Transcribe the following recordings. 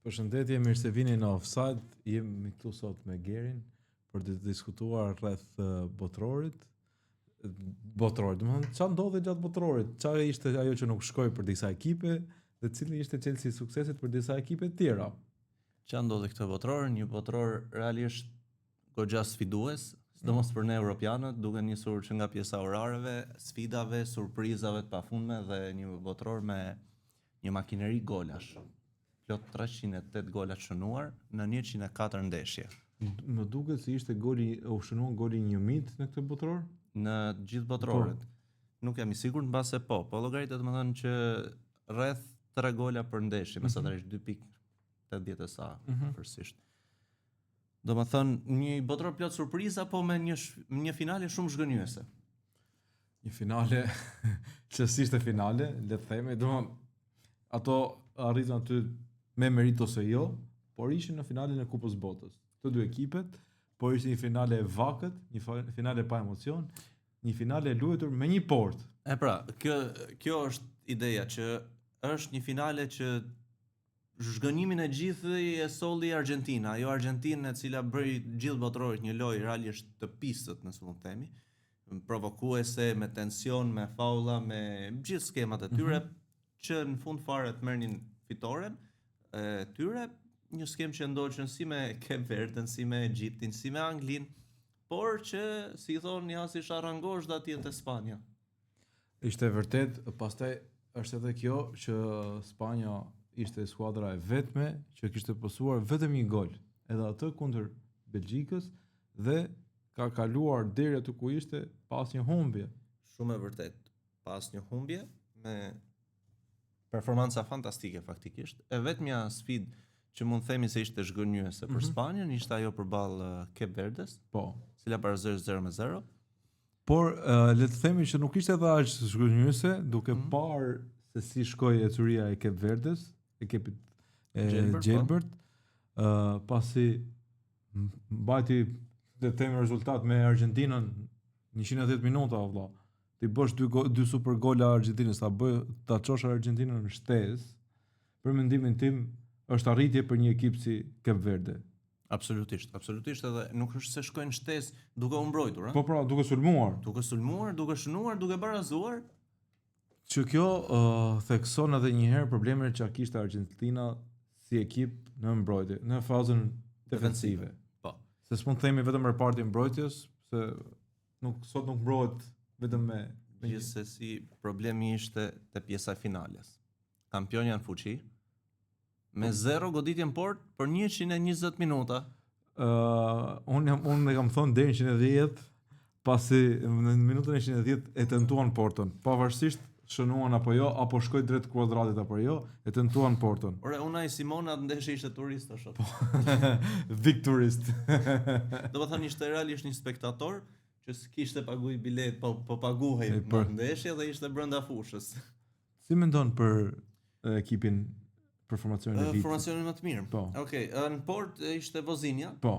Përshëndetje, mirë se vini në Offside. Jemi këtu sot me Gerin për të diskutuar rreth eh, botërorit. Botërorit, domethënë çfarë ndodhi gjatë botërorit, çfarë ishte ajo që nuk shkoi për disa ekipe dhe cili ishte çelësi i suksesit për disa ekipe të tjera. Ça ndodhi këtë botëror, një botëror realisht goxha sfidues, sidomos për ne europianët, duke nisur që nga pjesa e orareve, sfidave, surprizave të pafundme dhe një botëror me një makineri golash. Plot 308 gola të shënuar në 104 ndeshje. Më duket se ishte goli, u shënua goli një mit në këtë botëror? Në të gjithë botërorët. Po. Nuk jam i sigurt mbase po, po llogaritet domethënë që rreth 3 gola për ndeshje, mm -hmm. mesatarisht 2.80 e sa mm -hmm. afërsisht. Domethënë një botëror plot surpriza, po me një një finale shumë zhgënjyese. Një finale që s'ishte finale, le të themi, domethënë ato arritën aty me meritë ose jo, por ishin në finalen e Kupës Botës. Të dy ekipet, por ishte një finale e vakët, një finale pa emocion, një finale e luajtur me një portë. E pra, kjo kjo është ideja që është një finale që zhgënjimin e gjithë e solli Argentina, ajo Argentinë e cila bëri gjithë botërorit një lojë realisht të pisët, nëse mund të themi, provokuese, me tension, me faulla, me gjithë skemat e tyre, mm -hmm. që në fund fare të merrnin fitoren e tyre, një skemë që ndoqën si me Cape Verden, si me Egjiptin, si me Anglinë, por që, si i thonë, ja si sharangozhd atje te Spanja. Ishte e vërtetë, pastaj është edhe kjo që Spanja ishte skuadra e vetme që kishte pësuar vetëm një gol, edhe atë kundër Belgjikës dhe ka kaluar deri aty ku ishte pa asnjë humbje. Shumë e vërtetë, pa asnjë humbje me performanca fantastike faktikisht. E vetmja sfidë që mund të themi se ishte zhgënjyese për mm -hmm. Spanjën ishte ajo përballë eh, Cape Verdes, po, cila barazoi 0-0. Por uh, le të themi që nuk ishte edhe aq zhgënjyese, duke mm -hmm. parë se si shkoi ecuria e Cape Verdes, ekipit e po. Gjelbërt, ë uh, pasi mbajti le të themi rezultat me Argjentinën 110 minuta o vëlla. T'i bësh dy go, dy super gola Argjentinës, ta bëj ta çosh Argjentinën në shtesë. Për mendimin tim është arritje për një ekip si Cape Verde. Absolutisht, absolutisht edhe nuk është se shkojnë në shtesë duke u mbrojtur, ëh. Po pra, duke sulmuar. Duke sulmuar, duke shënuar, duke barazuar. Që kjo uh, thekson edhe një herë problemet që kishte Argentina si ekip në mbrojtje, në fazën defensive. Po. Se s'mund të themi vetëm reparti i mbrojtjes, se nuk sot nuk mbrohet vetëm me me Gjithsesi problemi ishte te pjesa e finales. Kampionja në fuqi, Me zero goditje në portë për 120 minuta. Ë, uh, unë jam unë e kam thënë deri në 110, pasi në minutën e 110 e tentuan portën. Pavarësisht shënuan apo jo, apo shkoi drejt kuadratit apo jo, e tentuan portën. Ore, Unai Simon atë ndeshje ishte turist tash. Po. Big turist. Domethënë ishte realisht një spektator që s'kishte paguaj biletë, po po paguhej për ndeshje dhe ishte brenda fushës. Si mendon për ekipin për formacionin e vitit? Formacionin më të mirë. Po. Okej, okay, në portë ishte Vozinja. Po.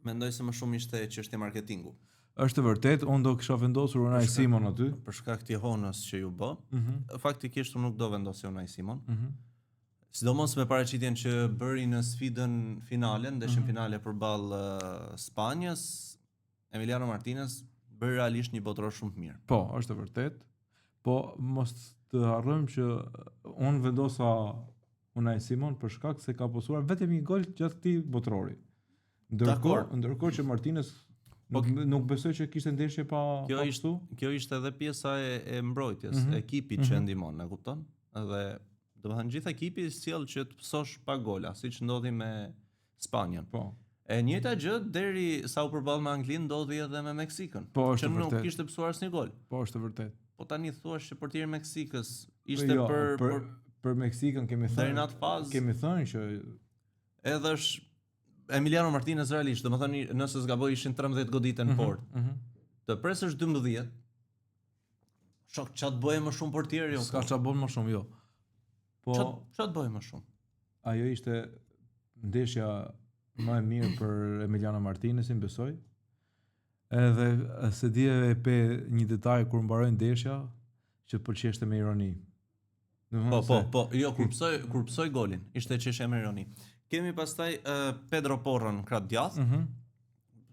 Mendoj se më shumë ishte çështje marketingu. Është e vërtetë, unë do kisha vendosur Unai Simon aty. Për shkak të jehonës që iu bë. Mm -hmm. Faktikisht unë nuk do vendosja Unai Simon. Mm -hmm. Sidomos me paraqitjen që bëri në sfidën finale, ndeshjen mm -hmm. finale përballë uh, Spanjës, Emiliano Martinez bëri realisht një botëror shumë të mirë. Po, është e vërtetë. Po mos të harrojmë që unë vendosa Unai Simon për shkak se ka pësuar vetëm një gol gjatë këtij botërori. Ndërkohë, ndërkohë që Martinez po, nuk, nuk besoj që kishte ndeshje pa kjo pa ishte kjo ishte edhe pjesa e, e mbrojtjes, mm -hmm. ekipit mm -hmm. që mhm. ndihmon, e kupton? Edhe domethënë gjithë ekipi sjell që të pësosh pak gola, siç ndodhi me Spanjën. Po. E njëjta gjë deri sa u përball me Anglinë ndodhi edhe me Meksikën. Po, është që nuk kishte pësuar asnjë gol. Po, është e vërtetë. Po tani thua që portieri i Meksikës ishte jo, për, për për për Meksikën kemi thënë në atë fazë kemi thënë që edhe është Emiliano Martinez realisht, domethënë nëse s'gaboj ishin 13 goditje në mm -hmm, portë. Mm -hmm. Të presësh 12 Shok, ça të bëjë më shumë portieri jo? S'ka ça bën më shumë, jo. Po ça ça të bëjë më shumë? Ajo ishte ndeshja më e mirë për Emiliano Martinezin, besoj. Edhe s'e di e pe një detaj kur mbaroi ndeshja që pëlqeshte me ironi. Domethënë Po, po, se- po, jo, kur pësoi, kur pësoi golin, ishte qeshja me ironi. Kemi pastaj uh, Pedro Porron krah djathtë. Mhm.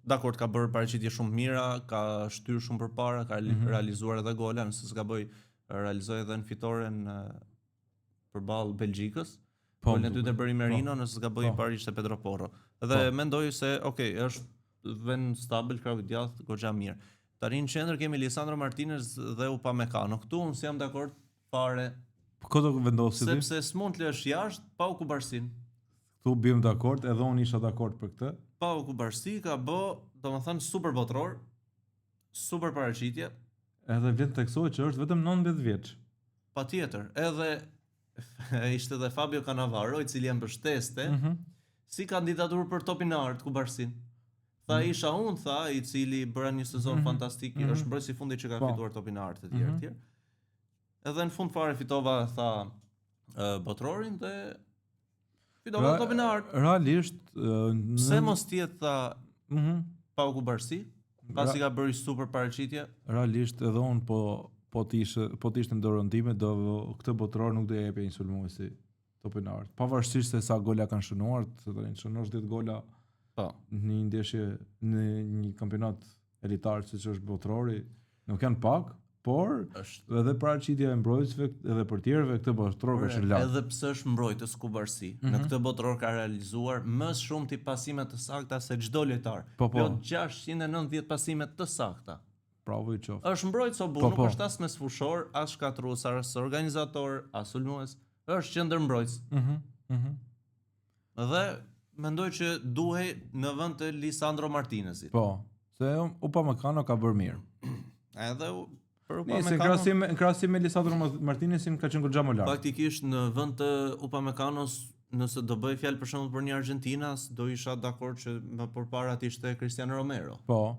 Dakor, ka bërë paraqitje shumë të mira, ka shtyrë shumë përpara, ka mm Mhm. realizuar edhe gola, nëse s'ka bëj, realizoi edhe në fitoren eh, përballë Belgjikës. Po, Golin e më dytë e duket. bëri Merino, nëse s'ka bëj i Po. pari ishte Pedro Porro. Dhe mendoj se, okay, është vend stabil krahu i djathtë, goxha mirë. Tani në qendër kemi Lisandro Martinez dhe Upamecano. Këtu unë s'jam dakord fare, Po Ko do vendosi ti? sepse s'mund të lësh jashtë pa u Kubarsin. Këtu biem dakord, edhe unë isha dakord për këtë. Pau Kubarsi ka bë, domethënë super botror, super paraqitje, Edhe vjen të theksohet që është vetëm 19 vjeç. patjetër. Edhe ishte edhe Fabio Cannavaro, i cili e mbështeste Mhm. si kandidaturë për topin e artë Kubarsin. Tha isha unë, tha, i cili bëra një sezon Mhm. fantastik, Mhm. është mbrojtësi i fundit që ka Po. fituar topin e artë etj Mhm. etj. Edhe në fund fare fitova, tha, ë, botrorin dhe fitova Ra- topin e artë. Realisht, ë, në Pse mos të jetë tha Mhm. Pau Kubarsi, pasi ka bërë super paraqitje, Realisht edhe unë po po të ishte po të ishte në dorën time do këtë botror nuk do ja jepja një sulmuesi topin e artë. Pavarësisht se sa gola kanë shënuar, se tani të shënosh 10 gola po. në një ndeshje në një kampionat elitar siç është botrori, nuk janë pak, por Është edhe paraqitja e mbrojtësve edhe portierëve këtë botror ka qenë lart. Edhe pse është mbrojtës Kubarsi, mm -hmm. në Mhm. këtë botror ka realizuar më shumë ti pasime të sakta se çdo lojtar. Po, po. Plot 690 pasime të sakta. Bravo i qoftë. Është mbrojtës o burr, Po, nuk po. është as mesfushor, as shkatrues, as organizator, as sulmues, është qendër mbrojtës. Mhm. Mhm. Dhe mendoj që duhej në vend të Lisandro Martinezit. Po, se Upamecano ka bërë mirë. Edhe u- për Nëse në Upamecano krahasim në krahasim me Lisandro Ma- Martinezin ka qenë goxha më lart. Faktikisht në vend të Upamecanos, nëse do bëj fjalë për shembull për një Argentinas, do isha dakord që më përpara të ishte Cristiano Romero. Po.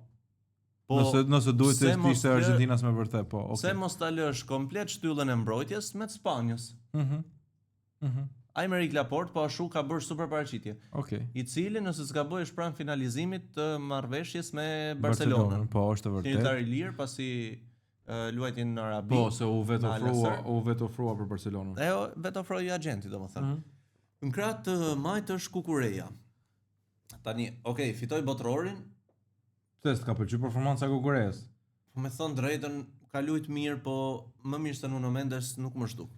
Po, nëse nëse duhet pse të mos ishte lë- Argentinas me vërtet, po, pse okay. mos ta lësh komplet shtyllën e mbrojtjes me të Spanjës? Mhm. Mhm. Aymeric Laporte po ashtu ka bërë super paraqitje, Okej. i cili nëse s'ka bëj është pranë finalizimit të marrëveshjes me Barcelonën. Po, është e Si vërtet. lojtar i lirë pasi uh, luajti në Arabi. Po, se u vetë me Al ofrua, Nassr. u vetë ofrua për Barcelonën. E o, vetë ofroi agjenti, domethënë. Mhm. Në krah të majtë është Kukureja. Tani, okay, fitoi botrorin, Pse s'ka pëlqyer performanca e Kukurejas? po me thënë drejtën, ka luajt mirë, po më mirë se Nuno Mendes nuk më zhduk.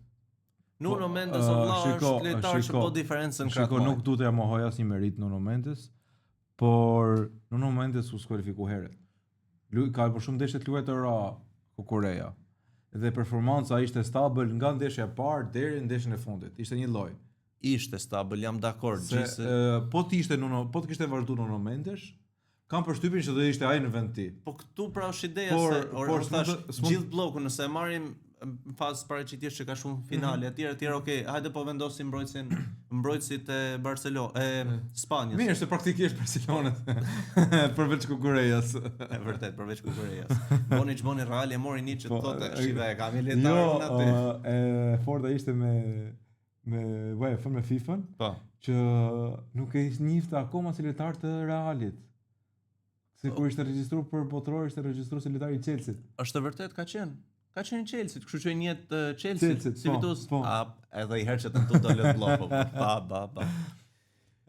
Nuno Po, Mendes o ë, vlla shiko, është lojtar që shiko, po diferencën krah. Shiko, nuk duhet t'ja mohoj asnjë merit Nuno Mendes, por Nuno Mendes u skualifiku herët. Lu, ka për shumë ndeshje të luajtura Kukureja. Dhe performanca ishte stabil nga ndeshja e parë deri në ndeshjen e fundit. Ishte një lloj. ishte stabil, jam dakord, Se gjithse e, po të ishte Nuno, po të kishte vazhduar Nuno Mendes, kam përshtypjen që do ishte ai në vend të tij. Po këtu pra është ideja Por- se or, por unë s'mund thash të- s'mund- gjithë bllokun nëse e marrim në fazë paraqitjesh që ka shumë finale Mhm. etj etj, okay, hajde po vendosim mbrojtësin mbrojtësit e Barcelonës, e Spanjës. Mirë, se praktikisht Barcelona përveç Kukurejas. E vërtet, përveç Kukurejas. Boni ç'boni Real e mori një që Po, thotë e- shive e kam i Jo, letarin aty. ë, e forta ishte me me UEFA, me FIFA-n, Po. që nuk e njihte akoma si lojtar të Realit. Se kur ishte regjistruar për botëror, ishte regjistruar si lojtar i Chelsea-t. Është e vërtet ka qenë. Ka qenë i Chelsea, kështu që i njihet eh, Chelsea, Chelsea-t, si po, fitues. po. A edhe i herë që të tu dolët blloku. Pa ba ba.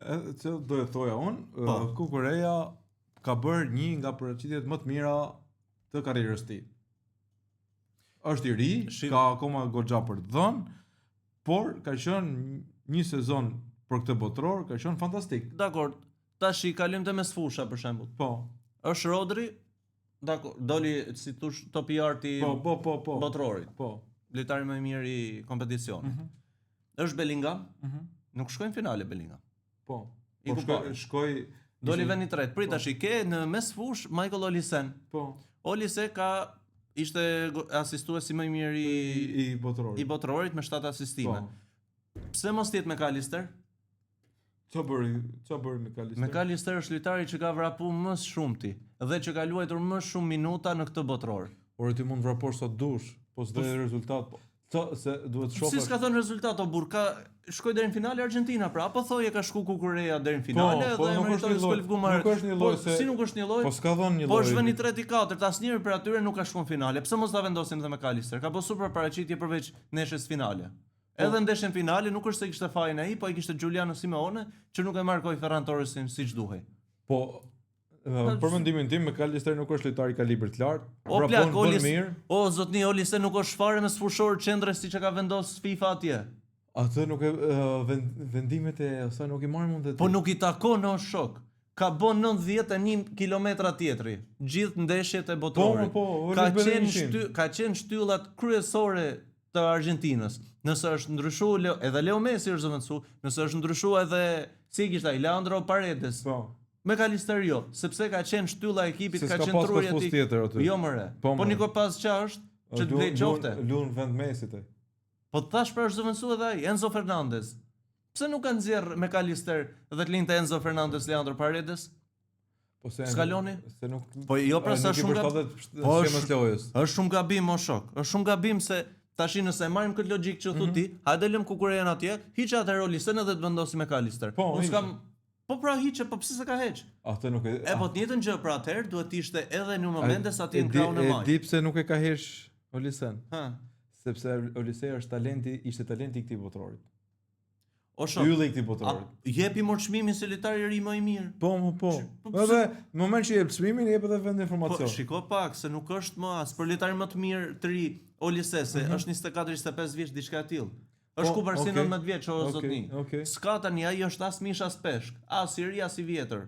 Edhe që do e thoja unë, Po. ë, Kukureja ka bërë një nga paraqitjet më të mira të karrierës tij. Është i ri, Shi- ka akoma goxha për të dhënë, por ka qenë një sezon për këtë botror, ka qenë fantastik. Dakor. Tash i kalim te mesfusha për shembull. Po, Është Rodri, dakor, doli si thosh topi i artë i po, po, po, po. botërorit, Po. lojtari më i mirë i kompeticionit. Mhm. Është Bellingham, Mhm. nuk shkoi në finale Bellingham. Po. I Po ku shkoi pare. shkoi Doli ishte- vendi i tretë. Prit Po. tash i ke në mesfush Michael Olisen. Po, Olise ka ishte go- asistuesi më i mirë i i, i botërorit. i botërorit me 7 asistime. Po. Pse mos të jetë McAllister? Ç'a bëri? Ç'a bëri McAllister? McAllister është lojtari që ka vrapu më shumti dhe që ka luajtur më shumë minuta në këtë botëror. Ore ti mund vraposh sa dush, po s'do rezultat. Co, se duhet Si shohësh. s'ka thënë rezultat o burr, ka shkoi deri në finale Argentina pra, apo thoje ka shku Kukureja deri në finale po, dhe nuk është meritoi një lloj- skualifiku më herët. nuk është një lloj Po, se- si nuk është një lloj? Po s'ka dhënë një Po lloj. është vëni tretë i katërt, asnjëri prej atyre nuk ka shkuar në finale. Pse mos ta vendosim dhe McAllister? Ka bërë super paraqitje përveç ndeshjes finale. Po. Edhe ndeshjen finale nuk është se kishte fajin ai, po e kishte Giuliano Simeone që nuk e markoi Ferran Torresin siç duhej. Po për mendimin tim McAllister nuk është lojtar i kalibrit të lartë. O plak, bën Olis, mirë. o zotni Olise nuk është fare mesfushor qendre siç e ka vendos FIFA atje. Atë nuk e vend, vendimet e asaj nuk i marrim unë dhe ti. Po nuk i takon o shok. Ka bo 91 kilometra tjetri, gjithë ndeshjet e botërorit. Po, po, ka po, qenë shty, ka qenë shtyllat kryesore të Argjentinës. Nëse është ndryshuar Leo, edhe Leo Messi është zëvendësu, nëse është ndryshuar edhe si e kishte ai Leandro Paredes. Po. McAllister jo, sepse ka qenë shtylla e ekipit, Se ka s'ka qenë pas truri kërfus aty. tjetër aty. Jo more. Po, Po, more. Niko pas qa është që të blej qofte. Lun vend Messi te. Po të thash pra është zëvendësu edhe ai, Enzo Fernandez. Pse nuk ka nxjerr McAllister dhe të linte Enzo Fernandez Leandro Paredes? Po se Scaloni? Se nuk Po jo pra ai sa nuk i shumë gab- përshtatet Po skemës është- lojës. Është shumë gabim o shok. Është shumë gabim se tash nëse e marrim këtë logjikë që Mhm. thu ti, hajde lëm Kukurejan atje, hiqe atëherë Olisen edhe të vendosim McAllister. Po, Unë hiqe. s'kam Po pra hiqe, po pse s'e ka heq? Atë nuk e E po të njëjtën gjë pra atëherë duhet të ishte edhe Nuno Mendes atje e në di- krahun e E majtë. di pse nuk e ka heq Olisen, Ha. sepse Olise është talenti, ishte talenti i këtij botërorit. O shok. Ylli i këtij A, botërorit. jepi mor çmimin si lojtar i ri më i mirë. Po, po, po. Po, pse- Edhe në moment që jep çmimin, jep edhe vend Po informacion. shiko pak se nuk është më as për lojtarin më të mirë të ri Olise se është 24-25 vjeç diçka e tillë. Është Mhm. Po, ku Barsi okay. 19 vjeç o Okej, zotni. okej. S'ka tani ai është as mish as peshk, as i ri as i vjetër.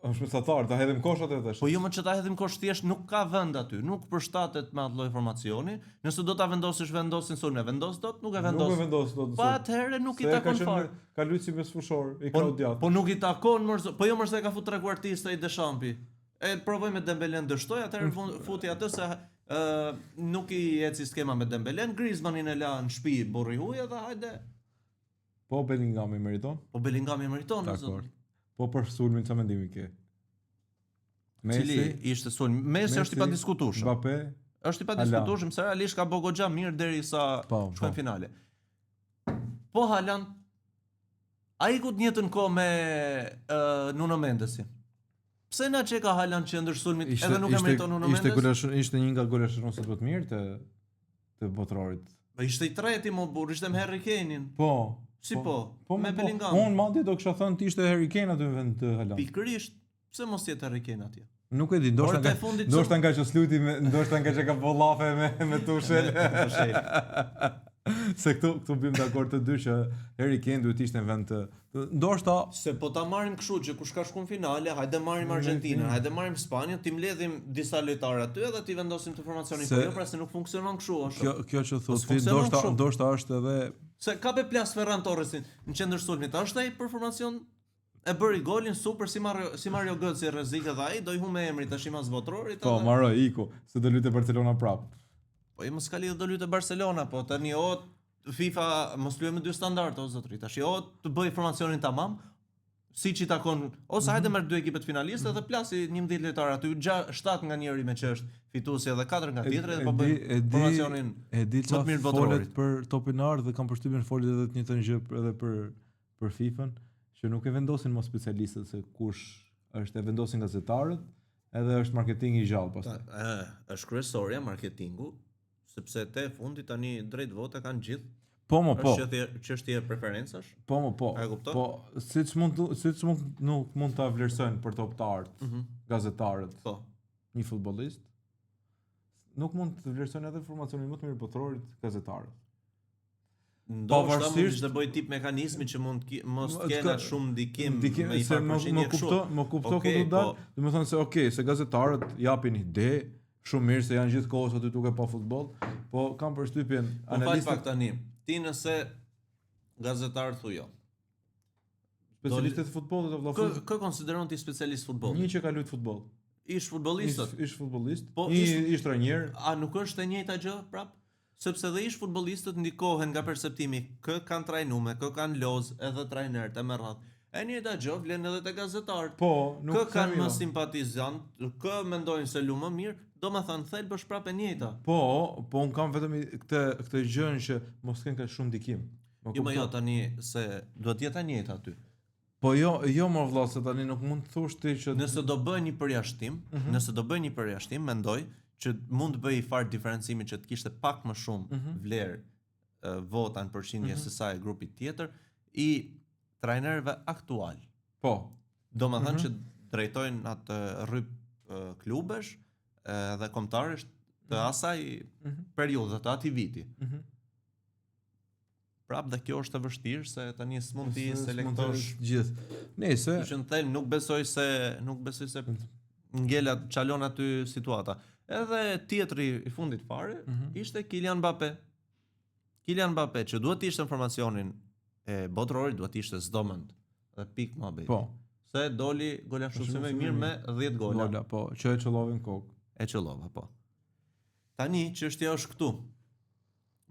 Është mesatar, ta hedhim kosh atë tash. Po jo më që ta hedhim kosh thjesht nuk ka vend aty, nuk përshtatet me atë lloj formacioni. Nëse do ta vendosësh vendosin sulm, e vendos dot, nuk e vendos. Nuk e vendos dot. Po atëherë nuk i Se ka takon qenë fare. Ka luajtur si mesfushor i Po, krahut djathtë. po nuk i takon mor, po jo mor se e ka fut trequartista i Deschampi. E provoi me Dembelen dështoi, Mm. atëherë fun- futi atë se ë nuk i eci skema me Dembelen, Griezmannin e la në shtëpi burri huaj edhe hajde. Po Bellinghami meriton? Po Bellinghami e meriton, o Dakor. zotni. Po për sulmin çfarë mendimi ke? Messi, Cili ishte sulm? Messi është i padiskutueshëm. Mbappe, Është i padiskutueshëm se realisht ka bë goxha mirë derisa Po, shkoi po. në finale. Po Haaland ai ku të njëjtën kohë me uh, Nuno Mendesin. Pse na çeka Haaland qendër sulmit ishte edhe nuk e ishte meriton Nuno ishte Mendes? golashën, ishte një nga golashënuesit më të mirë të të botërorit. Po ishte i treti mo burr, ishte me Harry Kane-in. Po. Si po? Po, me po. Bellingham. Unë madje do kisha thënë të ishte Harry Kane aty në vend të Haaland. Pikërisht, pse mos jetë Harry Kane atje? Nuk e di, ndoshta Orët e nga fundit ndoshta nga që s'luajti me ndoshta nga që ka bë llafe me me Tuchel. Tuchel. Se këtu këtu bim dakord të dy që Harry Kane duhet ishte në vend të të- ndoshta Se po ta marrim kështu që kush ka shku në finale, hajde marrim Argjentinën, hajde marrim Spanjën, ti mbledhim disa lojtarë aty edhe ti vendosim të formacionin. Se- Po jo pra se nuk funksionon kështu, është. kjo kjo që thotë ti s'funksionon ndoshta kështu. ndoshta është edhe Se ka pe plas Ferran Torresin në qendër sulmit, a është ai për formacion e bëri golin super si Mario si Mario Götze rrezik edhe ai do i humbë emri tash mas botërorit. po edhe- marroj iku se do luajte Barcelona prap. Po i mos ka lidhje do luajte Barcelona, po tani o FIFA mos luaj me dy standarde o zotri. Tash o të bëj formacionin tamam, siç i takon ose Mhm. hajde merr dy ekipet finaliste dhe plasi 11 lojtarë aty, 7 nga njëri me që është fituesi edhe 4 nga tjetri dhe po di- bëjmë e di- formacionin. E di më të çfarë mirë folet botërorit. për topin e artë dhe kam përshtypjen folet edhe të njëjtën gjë për- edhe për për FIFA-n, që nuk e vendosin mos specialistët se kush është e vendosin gazetarët, edhe është marketingi i gjallë pastaj. E, është kryesorja marketingu, sepse te fundi tani drejt vota kanë gjithë. Po mo po. Është çështje çështje preferencash. Po mo po. A e kupton? Po siç mund të siç mund nuk mund ta vlerësojnë për top të artë Mhm. gazetarët Po. një futbollist, nuk mund të vlerësojnë edhe formacionin më të mirë botërorit gazetarët. Ndoshta mund Pavarësisht- të bëj tip mekanizmi që mund të ki, mos të Më- kenë ka- aq shumë ndikim, Ndikim me i se farë më, përqindje më kështu. kupto, më kupto Okej, ku do dal. po. Do të thonë se okay, se gazetarët japin ide, shumë mirë se janë gjithë kohës aty duke pa futboll, po kam përshtypjen Po fal pak analistët tani. Ti nëse gazetar thu jo. specialistët e futbollit o vëlla. Kë fut- kë konsideron ti specialist futbolli? Një që ka luajt futboll, Ish futbollistët. ish, ish futbollist, Po, një ish- ish trajner, A nuk është e njëjta gjë prap? Sepse dhe ish futbollistët ndikohen nga perceptimi kë kanë trajnuar, kë kanë loz, edhe trajnerët e me radhë. E njëjta gjë vlen edhe te gazetarët. po, nuk Kë kanë them më jo. simpatizant, kë mendojnë se lu më mirë, do me thënë thelb është prapë e njëjta. Po, po un kam vetëm i- këtë këtë gjën që mos kenë kaq shumë ndikim. Më Jo, më kupton? jo tani se duhet jetë e njëjta aty. Po jo, jo më vëlla, se tani nuk mund të thosh ti që Nëse do bëj një përjashtim, Mhm. nëse do bëj një përjashtim, mendoj që mund të bëj i farë diferencimi që të kishte pak më shumë Mhm. vlerë. vota në përqindje mm -hmm. se sa e grupit tjetër i trajnerëve aktual. Po. Domethënë mm -hmm. që drejtojnë atë rryp klubesh dhe kombëtaresh të mhm. asaj mm -hmm. periudhe të atij viti. Mm -hmm. Prap dhe kjo është e vështirë se tani s'mund t'i selektosh gjithë. Nëse, që në thelb nuk besoj se nuk besoj se ngela çalon aty situata. Edhe tjetri i fundit fare mm -hmm. ishte Kylian Mbappe. Kylian Mbappe që duhet të ishte në formacionin e botërorit, duhet të ishte s'do mend. Dhe pik muhabeti. Po. Se doli golashënuesi më i mirë me 10 gola. Gola, po, që e qëllove në kokë. E qëllova, po. Tani çështja është këtu.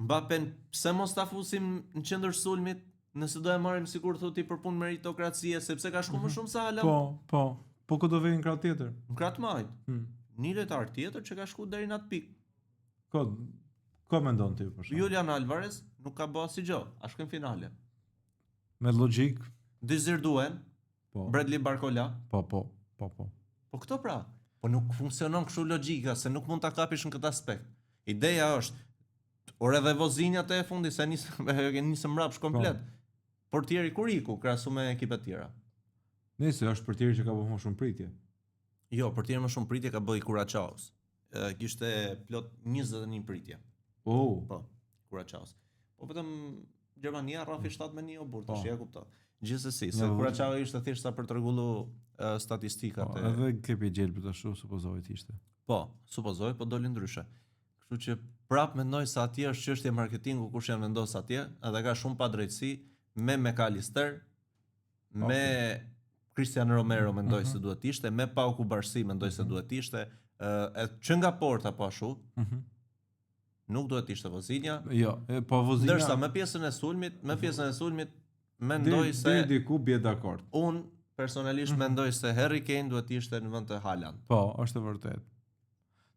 Mbappen, pse mos ta fusim në qendër sulmit, nëse do e marrim sikur thotë ti për punë meritokracie, sepse ka shkuar më mhm. shumë se Haaland. Po, po. Po ku do vejë në krah tjetër? Në krah të majtë. Hmm. Një lojtar tjetër që ka shkuar deri në atë pikë. Ko, ko mendon ti për shembull? Julian Alvarez nuk ka bërë asgjë, a shkon finale. Me logjik. Desire Doue, po. Bradley Barcola. Po, po, po, po. Po këto pra, po nuk funksionon kështu logjika, se nuk mund ta kapish në këtë aspekt. Ideja është, por edhe Vozinja te e fundi se nisëm e nisëm mbrapsht komplet. Po. Portieri kur iku krahasu me ekipet tjera. Nëse është portieri që ka bërë më shumë pritje. Jo, portieri më shumë pritje ka bërë Curaçaos. Kishte plot 21 pritje. Oh. Po, Curaçaos. Po vetëm Gjermania rrafi 7 me 1 o burrë, tash po. e kupton. Gjithsesi, se Curaçao ishte thjesht sa për të rregullu uh, statistikat po, e. Edhe kepi i gjelbër ashtu supozoj të ishte. Po, supozoj, po doli ndryshe. Kështu që prap mendoj se atje është çështje marketingu kush janë vendos atje, edhe ka shumë padrejtësi me McAllister, me Cristian Romero mendoj mm -hmm. se duhet të ishte, me Pau Cubarsí mendoj mm -hmm. se mhm. duhet të ishte, ë që nga porta po ashtu. Mm -hmm. Nuk duhet të ishte Vozinja. Jo, e, po Vozinja. Ndërsa me pjesën e sulmit, me pjesën e sulmit mendoj se deri diku bie dakord. Un personalisht mm -hmm. mendoj se Harry Kane duhet të ishte në vend të Haaland. Po, është e vërtetë.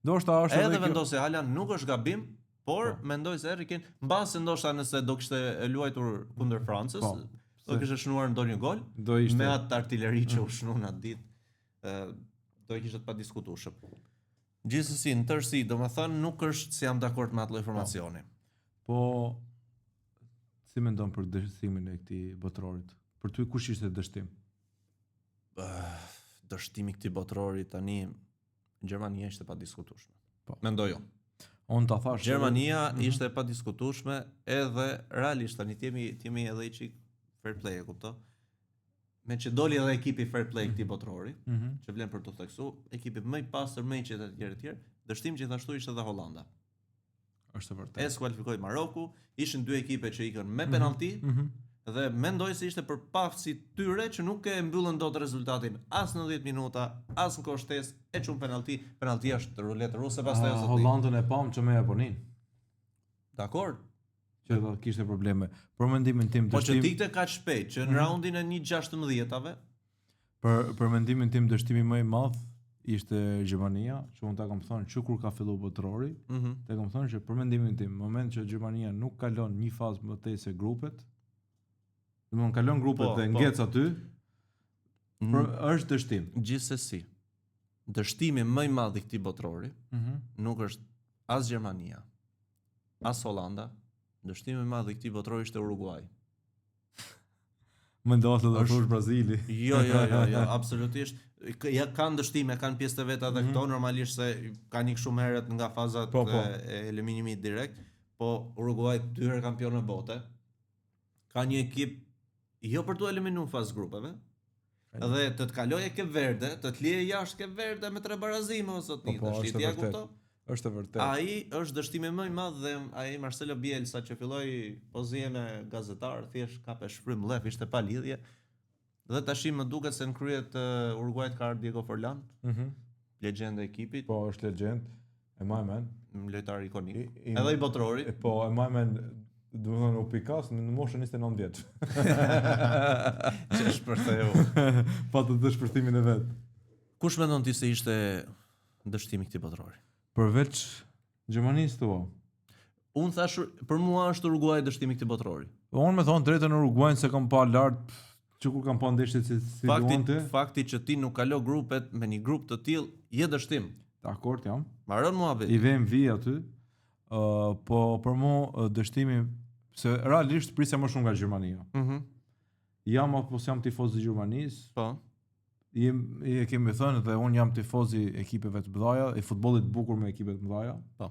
Ndoshta është edhe, edhe vendosja e Haaland nuk është gabim, por po. mendoj se Harry Kane mbase ndoshta nëse do kishte luajtur kundër Francës, po. do kishte shënuar ndonjë gol do ishte me atë artileri që u shënu në atë ditë, ë do e kishte të padiskutueshëm. Gjithsesi, në tërësi, domethënë nuk është se jam dakord me atë lloj po. formacioni. Po si mendon për dështimin e këtij botërorit? Për ty kush ishte dështim? Dështimi i këtij botërori tani Gjermania ishte e padiskutueshme. Po. Mendoj unë. Unë ta thash. Gjermania mm -hmm. ishte e padiskutueshme edhe realisht tani të jemi të jemi edhe i çik fair play, e kupton? Me që doli edhe ekipi fair play këtij mhm. botërori, mm -hmm. që vlen për të theksu, ekipi më i pastër, më i qetë etj etj. Dështim gjithashtu ishte edhe Holanda. Është e vërtetë. E skualifikoi Maroku, ishin dy ekipe që ikën me mhm. penallti. Mm -hmm. Dhe mendoj se ishte për paftësi tyre që nuk e mbyllën dot rezultatin as në 10 minuta, as në kohë shtesë, e çun penallti, penalltia është ruletë ruse pastaj ah, zotni. Hollandën e pam që me Japoninë. Dakor. Që do kishte probleme. Për mendimin tim dështim. Po që të ikte kaq shpejt, që në mm -hmm. raundin e 1/16-ave, Për për mendimin tim dështimi më i madh ishte Gjermania, që unë ta kam thënë që kur ka filluar botërori, mm -hmm. ta kam thënë që për mendimin tim, në moment që Gjermania nuk kalon një fazë më tej se grupet, domethënë kalon grupet po, dhe po. ngec aty, mm. për, është dështim. Gjithsesi, dështimi më i madh i këtij botërori mm -hmm. nuk është as Gjermania, as Holanda, dështimi më i madh i këtij botërori ishte Uruguai. Mendova se do thosh Brazili. Jo, jo, jo, jo, absolutisht. Ja kanë dështime, kanë pjesë të veta edhe mm -hmm. këto normalisht se kanë ikë shumë herët nga fazat po, po. e eliminimit direkt, po Uruguay dy herë kampion bote. Ka një ekip jo për t'u eliminuar në fazë grupeve. Dhe të të kalojë Cape Verde, të të lije jashtë Cape Verde me tre barazime o zotni, po, po, është e vërtetë. Është e vërtetë. Ai është dështimi më i madh dhe ai Marcelo Bielsa që filloi po zihej me gazetar, thjesht kap e shfryn mllef, ishte pa lidhje. Dhe tashi më duket se në krye të Uruguayt ka ardhur Diego Forlan. Mhm. Mm legjendë e ekipit. Po, është legjendë. E maj men. Lojtar ikonik. I, i, Edhe i botërorit. Po, e maj men, domethënë u pikas në moshën 29 vjeç. Që shpërtheu. Pa të të shpërthimin e vet. Kush mendon ti se ishte dështimi i këtij botërori? Përveç Gjermanisë thua. Unë thash për mua është Uruguay dështimi i këtij botërori. Po unë me thonë drejtën Uruguayn s'e kam pa lart që kur kam pa ndeshjet si si fakti, luante. Fakti që ti nuk kalo grupet me një grup të tillë, je dështim. Dakord jam. Mbaron muhabeti. I vëm vi aty. Ë uh, po për mua dështimi Se realisht prisja më shumë nga Gjermania. Mhm. Mm jam apo s'jam tifoz i Gjermanisë? Po. Jem, e kemi thënë dhe unë jam tifoz i ekipeve të mëdha, i futbollit të bukur me ekipe të mëdha. Po.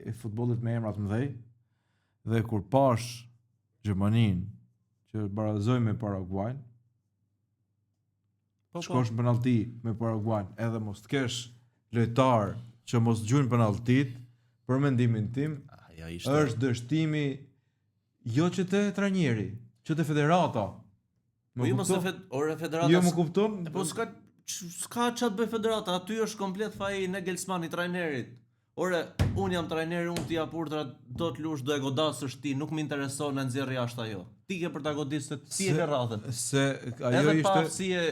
I futbollit me emra të mëdhenj. Dhe kur pash Gjermaninë që barazoi me Paraguajn, Po, po. Shkosh në penallti me Paraguajn, edhe mos të kesh lojtar që mos gjujnë penalltit, për mendimin tim, Ajo ishte është dështimi jo që te trajneri, që te federata. Po jo mos e fed, ore federata. Jo më kupton? E po s'ka s'ka ça të bëj federata, aty është komplet faji i Nagelsmann i trajnerit. Ore, unë jam trajneri, unë të jap urdhra, do të lush, do e godasësh ti, nuk më intereson e nxjerr jashtë ajo. Ti ke për ta godisë se ti e ke radhën. Se ajo Edhe ishte pa aftësi e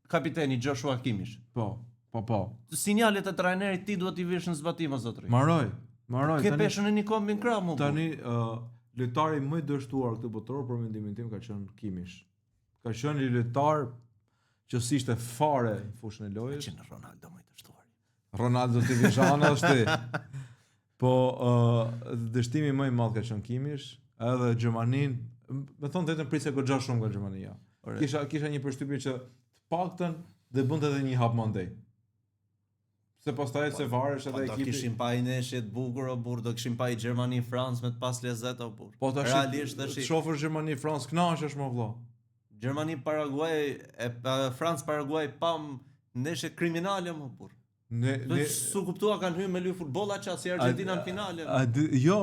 kapiteni Joshua Kimmich. Po, po, po. Sinjalet e trajnerit ti duhet t'i vish në zbatim o zotëri. Maroj, maroj Ke peshën e një kombi në krah mu. Tani uh, lojtari më i dështuar këtë botëror për mendimin tim ka qenë Kimmich. Ka qenë një lojtar që s'ishte fare në fushën e lojës. Ka qenë Ronaldo më i dështuar. Ronaldo ti vizhana është ti. Po uh, dështimi më i madh ka qenë Kimmich, edhe Gjermanin, me thonë drejtën prisja goxha shumë nga Gjermania. Ore. Kisha kisha një përshtypje që të paktën dhe bënte edhe një hap mandej. Se pastaj se varesh Po edhe do ekipi. kishim pa i ndeshje të bukur o burr, do kishim pa i Gjermani Francë me të pas lezet o burr. Po tash realisht tash shofër Gjermani Francë kënaqesh më vëlla. Gjermani Paraguaj e Francë Paraguaj pam ndeshje kriminale më burr. Ne Do ne su kuptua kanë hyrë me luaj futboll aq si Argentina në finale. A, di, jo,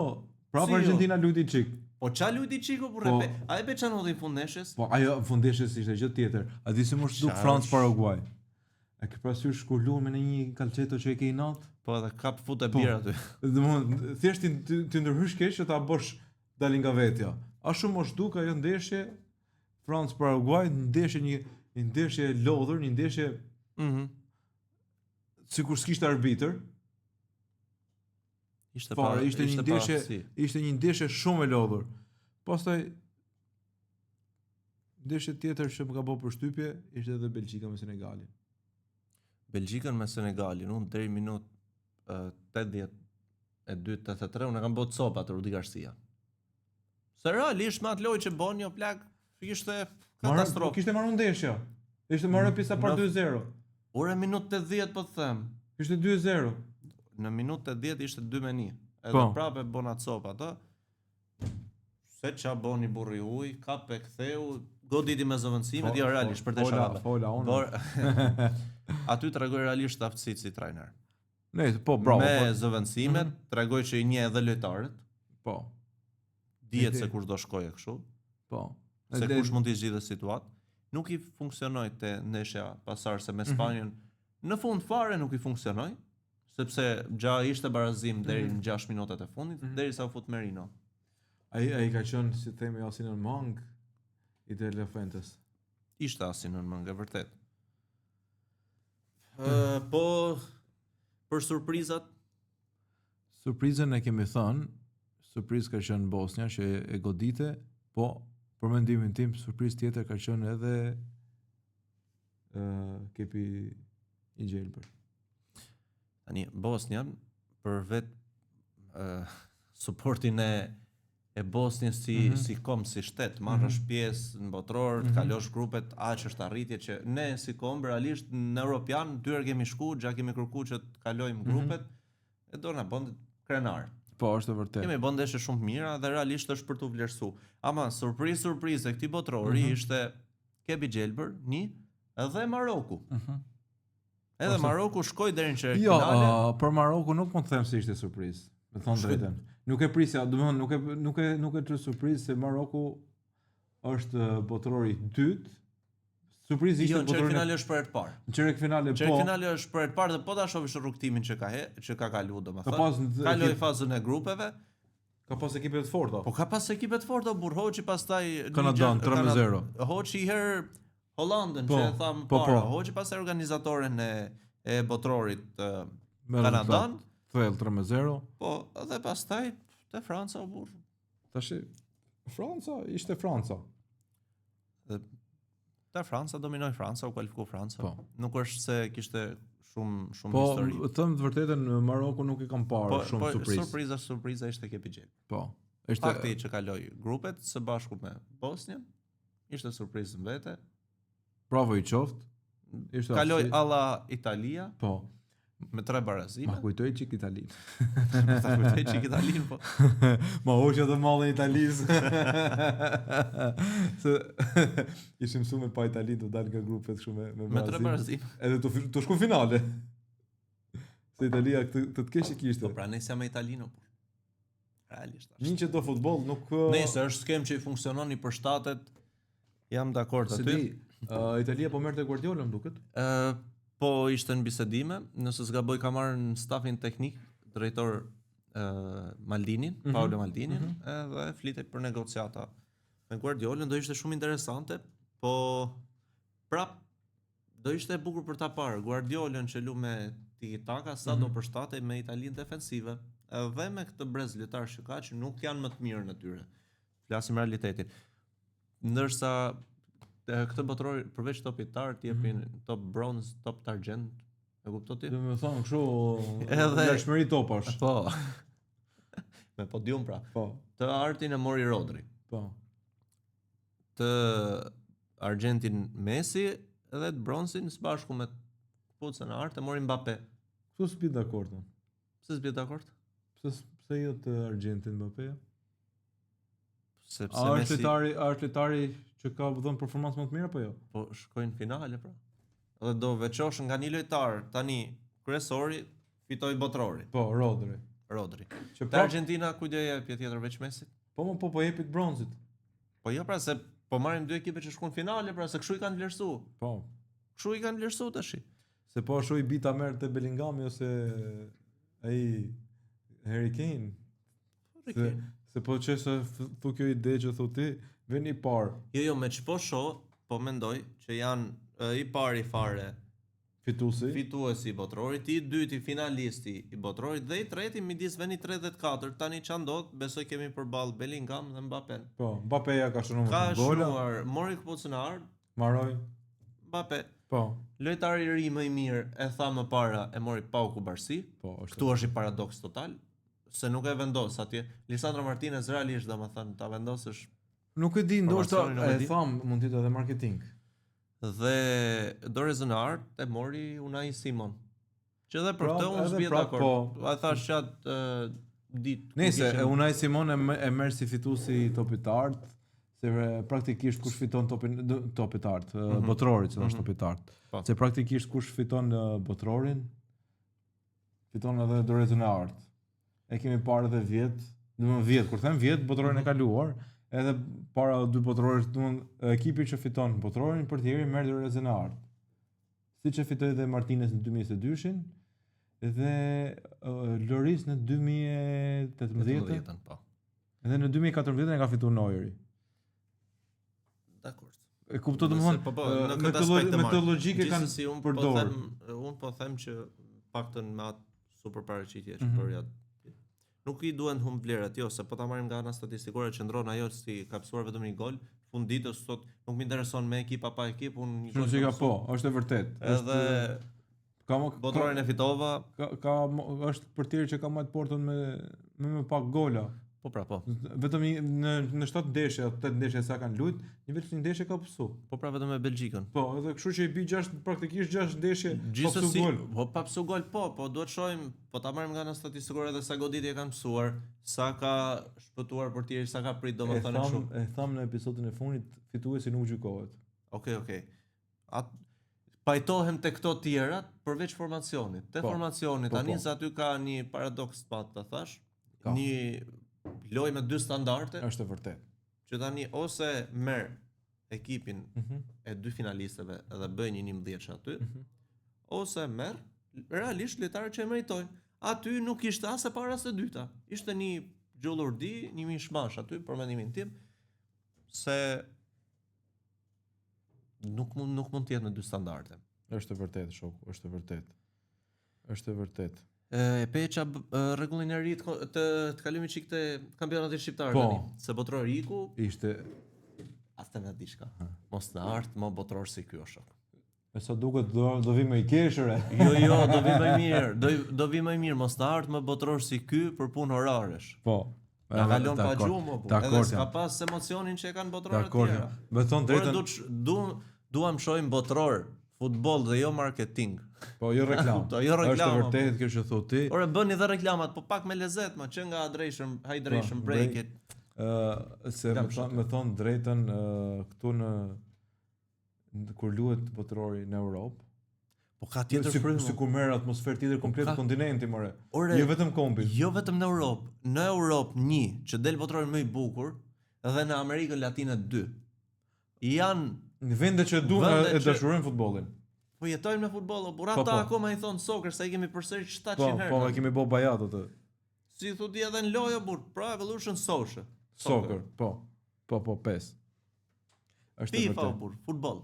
prapë Si jo? Argentina luajti çik. Po ça luajti çiko burr, Po. e pe, a e pe ça ndodhi në fund ndeshjes? Po ajo në fund ndeshjes ishte gjë tjetër. A di si më duk Ça Francë është? Paraguaj? E ke parasysh kur luan me në një kalçeto që e ke inat? Po edhe kap fut e Po. bir aty. Domthon thjesht ti ti- ti ndërhysh keq që ta bësh dalin nga vetja. A shumë më duk ajo ndeshje Francë Paraguaj, ndeshje një një ndeshje e lodhur, një ndeshje Mhm. sikur s'kishte arbitër. Ishte pa, Fare, ishte një pa ndeshje, aftësi. ishte një ndeshje shumë e lodhur. Pastaj ndeshje tjetër që më ka bërë përshtypje ishte edhe Belgjika me Senegalin. Belgjikën me Senegalin, unë deri minut uh, 82 83 unë e kam bërë copë atë Rudi Garcia. Se realisht me atë lojë që bën jo plak, ishte Marrë- katastrofë. Po kishte marrë ndeshja. Ishte marrë pjesa parë Në- 2-0. Ore minut 80 po të them. Ishte 2-0. Në minut 80 ishte 2 me 1. Edhe Po. prapë e bën atë copë atë. Se ça boni burri uj, kap e ktheu, goditi me zëvendësimet, jo realisht për të Fola, sharabe. fola unë. Por aty tregoi realisht aftësitë si trajner. Ne, po bravo. me Po, zëvendësimet, tregoi që i njeh edhe lojtarët, po. dihet E di. se kush do shkojë kështu, Po. se Edhe- kush mund t'i zgjidhë situatë. Nuk i funksionoi te ndeshja pasardhëse Mhm. me Spanjën. Në fund fare nuk i funksionoi, sepse gja ishte barazim deri Mhm. në 6 minutat e fundit, derisa u fut Merino. Ai ai ka qenë, si themi, asin në mang i De La Fuentes. Ishte asi në mëngë, e vërtet. Ë, po për surprizat, Surprizën e kemi thënë, surprizë ka qenë Bosnja që e godite, po për mendimin tim surprizë tjetër ka qenë edhe ë kepi i gjelbër. Tani Bosnjan për vet ë suportin e e Bosnjës si mm Mhm. -hmm. si komb, si shtet, marrësh mm -hmm. pjesë në botëror, mm -hmm. të kalosh grupet, aq është arritje që ne si komb realisht në europian dy herë kemi shku, gja kemi kërku që të kalojmë Mhm. grupet, mm -hmm. e do na bën krenar. Po, është e vërtetë. Kemi bën ndeshje shumë të mira dhe realisht është për t'u vlerësu. Ama surprizë surprizë e këtij botërori Mhm. mm -hmm. ishte Kebi Gjelbër, një, edhe Maroku. Mm -hmm. Edhe Ose- Maroku shkoi deri në çerek Jo, finale. uh, për Maroku nuk mund të them se ishte surprizë, me thonë Shkoi- drejtën. Nuk e prisja, domethënë nuk e nuk e nuk e të surprizë se Maroku është ë, botërori i dytë. Surprizë ishte Jo, në çerek botërorin e- finale është për herë të parë. Në çerek finale Çerek po. finale është për herë të parë dhe po ta shohësh rrugtimin që ka he, që ka kalu Ka domethënë. pas në- Kaloi ekip- fazën e grupeve, Ka pas ekipe të forta. po ka pas ekipe të forta, burr Hoxhi pastaj Kanadan, Niger- 3-0. Hoxhi i herë Hollandën Po, që e tham po, para. po. Hoxhi pastaj organizatoren e e botërorit të Me Kanadan, rezultat Thellë 3-0. po edhe pastaj te Franca u burr. Tash Franca ishte Franca. Dhe te Franca dominoi Franca, u kualifiku Franca. Po. Nuk është se kishte shumë shumë Po, histori. them të vërtetën Maroku nuk e kam parë Po, shumë po surprizë. surpriza, surpriza ishte Kepi Gjelbër. Po. Është Fakti që kaloi grupet së bashku me Bosnjën, ishte surprizë në vete. Bravo i qoftë. Ishte Kaloi aftësi. alla Italia Po. me tre barazime. Ma kujtoi çik Italinë. Ta kujtoi çik Italinë, po. Ma hoqë atë mallin e Italisë. Se ishim mësuar me pa Italinë të dalë nga grupet kështu me me Me tre barazime. barazime. Edhe të të shku finale. Se Italia këtë të të keq e kishte. Po pra nesja me Italinë, po. Realisht. është. Një që do futboll nuk Nëse është skemë që i funksionon i përshtatet, jam dakord Se aty. di, uh, Italia po merrte Guardiola më duket. Ë, po ishte në bisedime, nëse s'gaboj ka marrë në stafin teknik drejtor ë Maldinin, Mhm. Paolo Maldinin, edhe flitej për negociata me Guardiolën, do ishte shumë interesante, po prap do ishte e bukur për ta parë Guardiolën që lu me tiki-taka sa do Mhm. përshtatej me Italinë defensive, edhe me këtë brez lojtarë që ka që nuk janë më të mirë në tyre. Flasim realitetin. Ndërsa e, këtë botëror përveç topit të artë jepin Mhm. top bronz, top të argjend, e kupton ti? Do të thonë kështu Edhe- ndershmëri topash. Po. me podium pra. Po, Të artin e mori Rodri, po. të argjentin Messi dhe të bronzin së bashku me këpucën e artë e mori Mbappe. Këtu s'bi dakord unë. Pse s'bie dakord? Pse pse jo të Argjentin Mbappe? Sepse A është Messi lojtari, a është lojtari që ka dhënë performancë më të mirë apo jo? po shkojnë në finale pra. Dhe do veçosh nga një lojtar tani kryesori fitoi botrorin, Po, Rodri. Rodri. Që Te prap, Argentina kujt do jepje tjetër veç Messi? po më po po jepit bronzit. Po jo pra se po marrim dy ekipe që shkuan në finale pra se kështu i kanë vlerësu. Po. Kështu i kanë vlerësu tash. Se po ashtu i bita merr te Bellinghami ose ai Harry Kane. Se, se po që se f- thu kjo ide që thu ti, vjen i parë, Jo, jo, me ç'po shoh, po mendoj që janë e, i pari fare fituesi. fituesi i botrorit, i dyti finalisti i botrorit dhe i treti midis vendit 3 dhe 4. Tani ç'a ndodh? Besoj kemi përballë Bellingham dhe Mbappe. Po, Mbappe ja ka shënuar Ka më shumë gola, shënuar, mori këpucën e artë, mbaroi. Mbappe. Po, Lojtari i ri më i mirë e tha më para e mori Pau Kubarsi. po, është. Këtu është i paradoks total, se nuk e vendos atje. Lisandro Martinez realisht domethënë ta vendosësh Nuk e di, ndoshta Formacionin nuk e e di. tham, mund të jetë edhe marketing. dhe dorezën e artë e mori Unai Simon. Që edhe për Prap, këtë unë edhe s'bie prap, dakord. po. A thash që atë ë, ditë. ku Nëse kishim- Unai Simon e, me- e merr si fituesi i topit të artë, se e, praktikisht kush fiton topin d- topit të artë, mm Mhm. botrorit, se mm Mhm. -hmm. topit të artë. Po. Se praktikisht kush fiton e, botrorin, fiton edhe dorezën e artë. E kemi parë edhe vjet, domethënë vjet, kur them vjet, botrorin Mhm. e kaluar, edhe para dy botrorësh, domethënë ekipi që fiton botrorin portieri merr dorezën e artë. Siç e fitoi edhe Martinez në 2022-shin, dhe uh, Loris në 2018-ën. 18-ën, po. Edhe në 2014 e ka fituar Neueri. Dakord. E kupto Nëse- domethënë, po, po, ë, në me këtë këtë aspekt e me marr. këtë logjikë kanë Gjithsesi unë po përdorur. them, unë po them që paktën me atë super paraqitje që Mhm. bëri atë. Nuk i duhen humb vlerat, jo, se po ta marrim nga ana statistikore qëndron ajo si ka pësuar vetëm një gol, fund ditës sot nuk më intereson me ekip a pa ekip, unë një gol Shumë si kam ka po, është e vërtet. Edhe ka më botrorin e fitova, ka, ka mo- është portieri që ka majt portën me me më pak gola. po pra po. Vetëm një, në në 7 ndeshje, 8 ndeshje sa kanë luajt, një vetëm një ndeshje ka pësu. Po pra vetëm me Belgjikën. Po, edhe kështu që i bi 6 praktikisht 6 ndeshje pa pësu Gjithsesi, gol. po pa pësu gol, po, po duhet shohim, po ta marrim nga ana statistikore edhe sa goditje kanë pësuar, sa ka shpëtuar portieri, sa ka prit E domethënë tham, kështu. e tham në episodin e fundit, fituesi nuk gjykohet. Okej, okej. At pajtohem te këto tjerat përveç formacionit. Te Po, formacioni po, tani po. se aty ka një paradoks të madh ta thash, Ka. një lojë me dy standarde Është e vërtet. që tani ose merr ekipin Mhm. e dy finalistëve edhe bëj një 11 aty, Mhm. ose merr realisht lojtarët që e meritojnë. Aty nuk ishte as e para as e dyta. Ishte një gjullurdi, një mishmash aty për mendimin tim se nuk mund nuk mund të jetë me dy standarde. Është e vërtet, shoku, është e vërtet. Është e vërtet. E peqa b- e, rregullin e ri të, ko- të, të kalojmë çik te kampionati shqiptar Po. tani. Se botror iku, Ishte as të na diçka. Mos në art, më botror si ky o shok. me sa duket do do vi më i keshëre. Jo, jo, do vi më mirë, do do vi më mirë, mos në art më botror si ky për punë horaresh. Po. Na ka lënë pa gjumë, po. Edhe s'ka pas emocionin që e kanë botërorët e tjera. Me thon drejtën. Du, duam shohim botëror, futboll dhe jo marketing. Po, jo reklamë. Po, jo reklamë. Është e vërtetë kjo që thotë ti. Ore bëni dhe reklamat, po pak me lezet, më që nga hydration, hydration po, break it. Ë, uh, se me thon me thon drejtën uh, këtu në kur luhet botërori në Europë, Po ka tjetër si, frymë. Sikur merr atmosferë tjetër po komplet ka... kontinenti more. Ore, jo vetëm kombi. Jo vetëm në Europë, në Europë një që del botërori më i bukur dhe në Amerikën Latine 2. Janë në vende që duan e dashurojnë futbollin. Po jetojnë me futboll, o burra po, po. akoma i thon soccer sa i kemi përsërit 700 po, herë. Po, po, e kemi bë bajat atë. Si thu ti edhe në lojë burr, Pro Evolution Soccer. Soccer, po. Po, po, PES. Është e vërtetë. FIFA burr, futboll.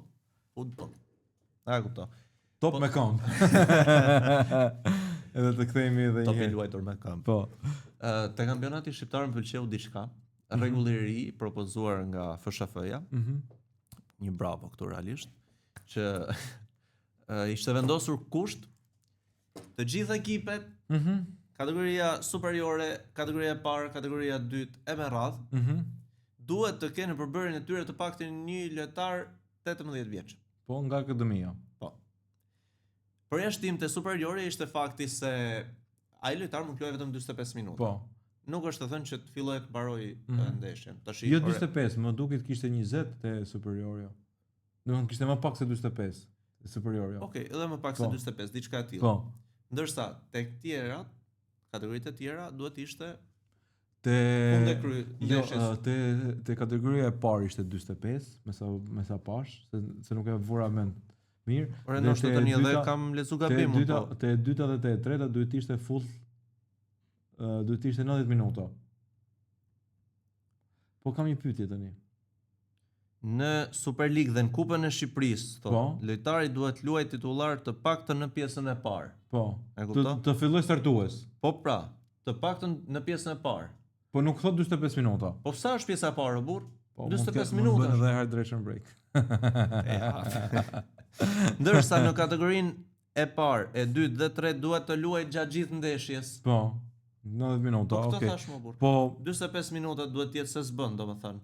Futboll. A kupto. Top po, me këmbë. edhe të kthehemi edhe një herë. Top i luajtur me këmbë. Po. Ë te kampionati shqiptar më pëlqeu diçka. Mhm. Rregulli i ri propozuar nga FSHF-ja. Mhm. Mm një bravo këtu realisht që uh, ishte vendosur kusht të gjithë ekipet, mhm. Mm kategoria superiore, kategoria e parë, kategoria e dytë e me radhë, mhm. Mm duhet të kenë në përbërjen e tyre të paktën një lojtar 18 vjeç. Po nga akademia. Po. Përjashtim te superiore ishte fakti se ai lojtar mund të luajë vetëm 45 minuta. Po. Nuk është e thënë që të fillojë të mbarojë mm -hmm. ndeshjen. Tash jo 45, më duket kishte 20 te superiorja. Do të kishte më pak se 45 te superiorja. Okej, okay, edhe më pak po. se 45, diçka e tillë. Po. Ndërsa tek tjerat, kategoritë e tjera duhet të ishte te fund e kry jo, te te kategoria e parë ishte 45, me sa me sa pash, se se nuk e vura mend mirë. Ore ndoshta tani edhe kam lexu gabim te dyta, po. Te e dyta dhe te e treta duhet të ishte full uh, duhet të ishte 90 minuta. Po kam një pyetje tani. Në Superligë dhe në Kupën e Shqipërisë, thotë, po. lojtari duhet të luajë titullar të paktën në pjesën e parë. Po. E kupton? Të, të filloj startues. Po pra, të paktën në pjesën e parë. Po nuk thot 45 minuta. Po sa është pjesa e parë, o burr? Po, 45 minuta. Mund të bëjnë edhe hydration break. Ndërsa në kategorinë e parë, e dytë dhe tretë duhet të luajë gjatë gjithë ndeshjes. Po. 90 minuta, po, okay. Po këtë thashë më burr. Po 45 minuta duhet të jetë se s'bën, domethënë,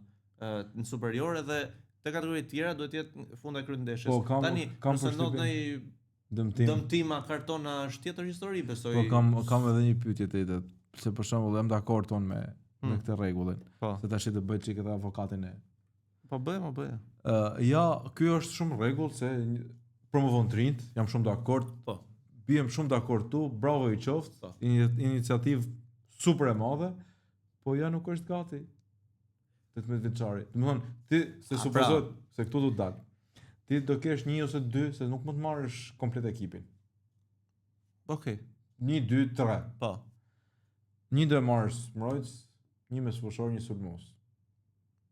në superiore dhe te kategoritë tjera duhet të jetë fund e krye ndeshjes. Po, kam, Tani, kam nëse ndodh ndonjë dëmtim, dëmtima, kartona është tjetër histori, besoj. Po kam kam edhe një pyetje tjetër, se për shembull jam dakord unë me hmm. me këtë rregullin. Po. Se tash të bëj çik edhe avokatin e Po bëj, po bëj. Ë, uh, ja, ky është shumë rregull se promovon të rinjt, jam shumë dakord. Po. Biem shumë dakord tu, bravo i qoftë. Po. Iniciativë super e madhe, po ja nuk është gati. 18 vjeçari. Domethënë, ti se pra. supozohet se këtu do të dal. Ti do kesh një ose dy, se nuk mund të marrësh komplet ekipin. Okej. Okay. Një, dy, tre. Po. Një do e marrësh mbrojtës, një mesfushor, një sulmues.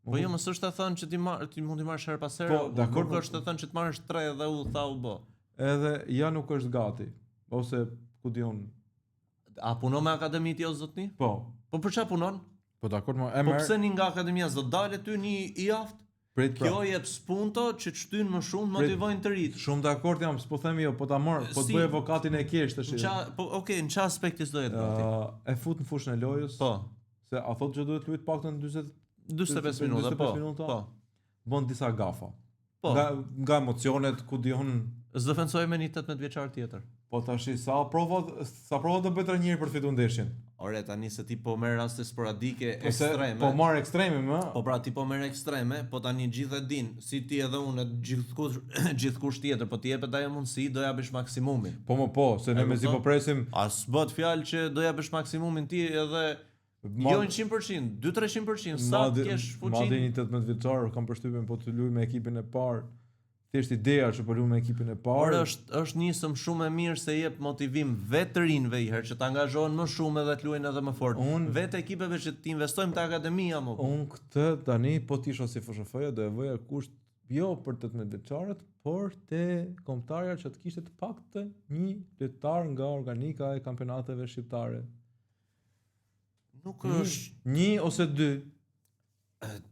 Po jo, mos është e thënë që ti marr, ti mund t'i marrësh herë pas here. Po, dakor, nuk është e thënë që të marrësh tre dhe u tha u bë. Edhe ja nuk është gati, ose ku di unë. A punon me akademi ti o zotni? Po. Po për çfarë punon? Po dakor, më e Po pse një nga akademia s'do dalë ty një i aftë? Prit pra. Kjo jep spunto që të shtyn më shumë, motivojnë të rinjtë. Shumë dakord jam, s'po them jo, po ta marr, po të bëj avokatin e kesh tash. Qa, po okay, në çfarë aspekti s'do jetë gati? Uh, e fut në fushën e lojës. Po. Se a thotë që duhet luajt paktën 40 45 minuta, 45 po. Minuta, po. Bën disa gafa. Po. Nga nga emocionet, ku di unë, Zëvendësoj me një 18 vjeçar tjetër. Po tash sa prova sa prova do bëj trajneri për të fituar ndeshjen. Ore tani se ti po merr raste sporadike po se, ekstreme. Po marr ekstreme më. Po pra ti po merr ekstreme, po tani gjithë e din, si ti edhe unë, gjithkush gjithkush tjetër, po ti jepet ajo mundësi, do ja bësh maksimumin. Po më po, se ne mezi po presim. A s'bëhet fjalë që do ja bësh maksimumin ti edhe Ma, jo 100%, 2-300%, sa të kesh fuqinë. Madje një 18 vjeçar kam përshtypjen po të luaj me ekipin e parë. Thjesht ideja që po luaj me ekipin e parë. Por është është nisëm shumë e mirë se jep motivim vetë të rinjve i herë që të angazhohen më shumë edhe të luajnë edhe më fort. Un, vetë ekipeve që të investojmë te akademia më. Un këtë tani po të isha si FSHF-ja do e vëja kusht jo për 18 vjeçarët, por te kombëtarja që të kishte të paktën një lojtar nga organika e kampionateve shqiptare. Nuk është një ose dy.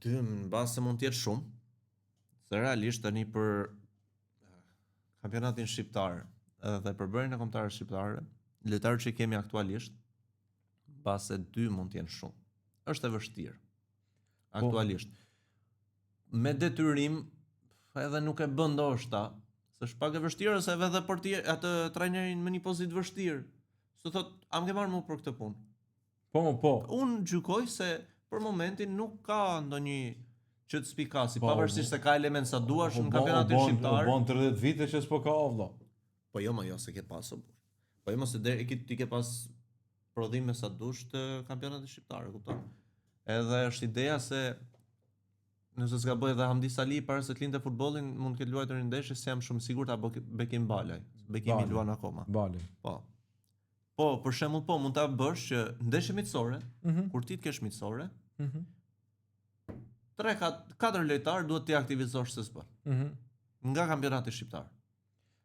Dy, mbase mund të jetë shumë. Se realisht tani për kampionatin shqiptar dhe përbërjen e kombëtares shqiptare, lojtarët që kemi aktualisht, mbase dy mund të jenë shumë. Është e vështirë. Po. Aktualisht. Me detyrim edhe nuk e bën ndoshta, se është pak e vështirë se edhe për ti atë trajnerin në një pozitë vështirë. Se thot, a më ke marrë mu për këtë punë? Po, mo, po. Unë gjykoj se për momentin nuk ka ndonjë që të spikasi, Po, pavarësisht se ka element sa duash U në bon- kampionatin u bon- shqiptar. U bon 30 vite që s'po ka o vlla. Po jo, më jo, se ke pas o burr. Po jo, mos se deri ti ke pas prodhime sa dush të kampionatit shqiptar, e kupton? Edhe është ideja se nëse s'ka bëj edhe Hamdi Sali para se të linte futbollin, mund të ketë luajtur një ndeshje, se jam shumë i sigurt apo Bekim Balaj. Bekimi Balaj. luan akoma. Bali. Po. Po, për shembull, po mund ta bësh që ndeshje miqësore, Mhm. kur ti të kesh miqësore, Mhm. 3 4 lojtar duhet t'i aktivizosh se s'bën. Mhm. Nga kampionati shqiptar.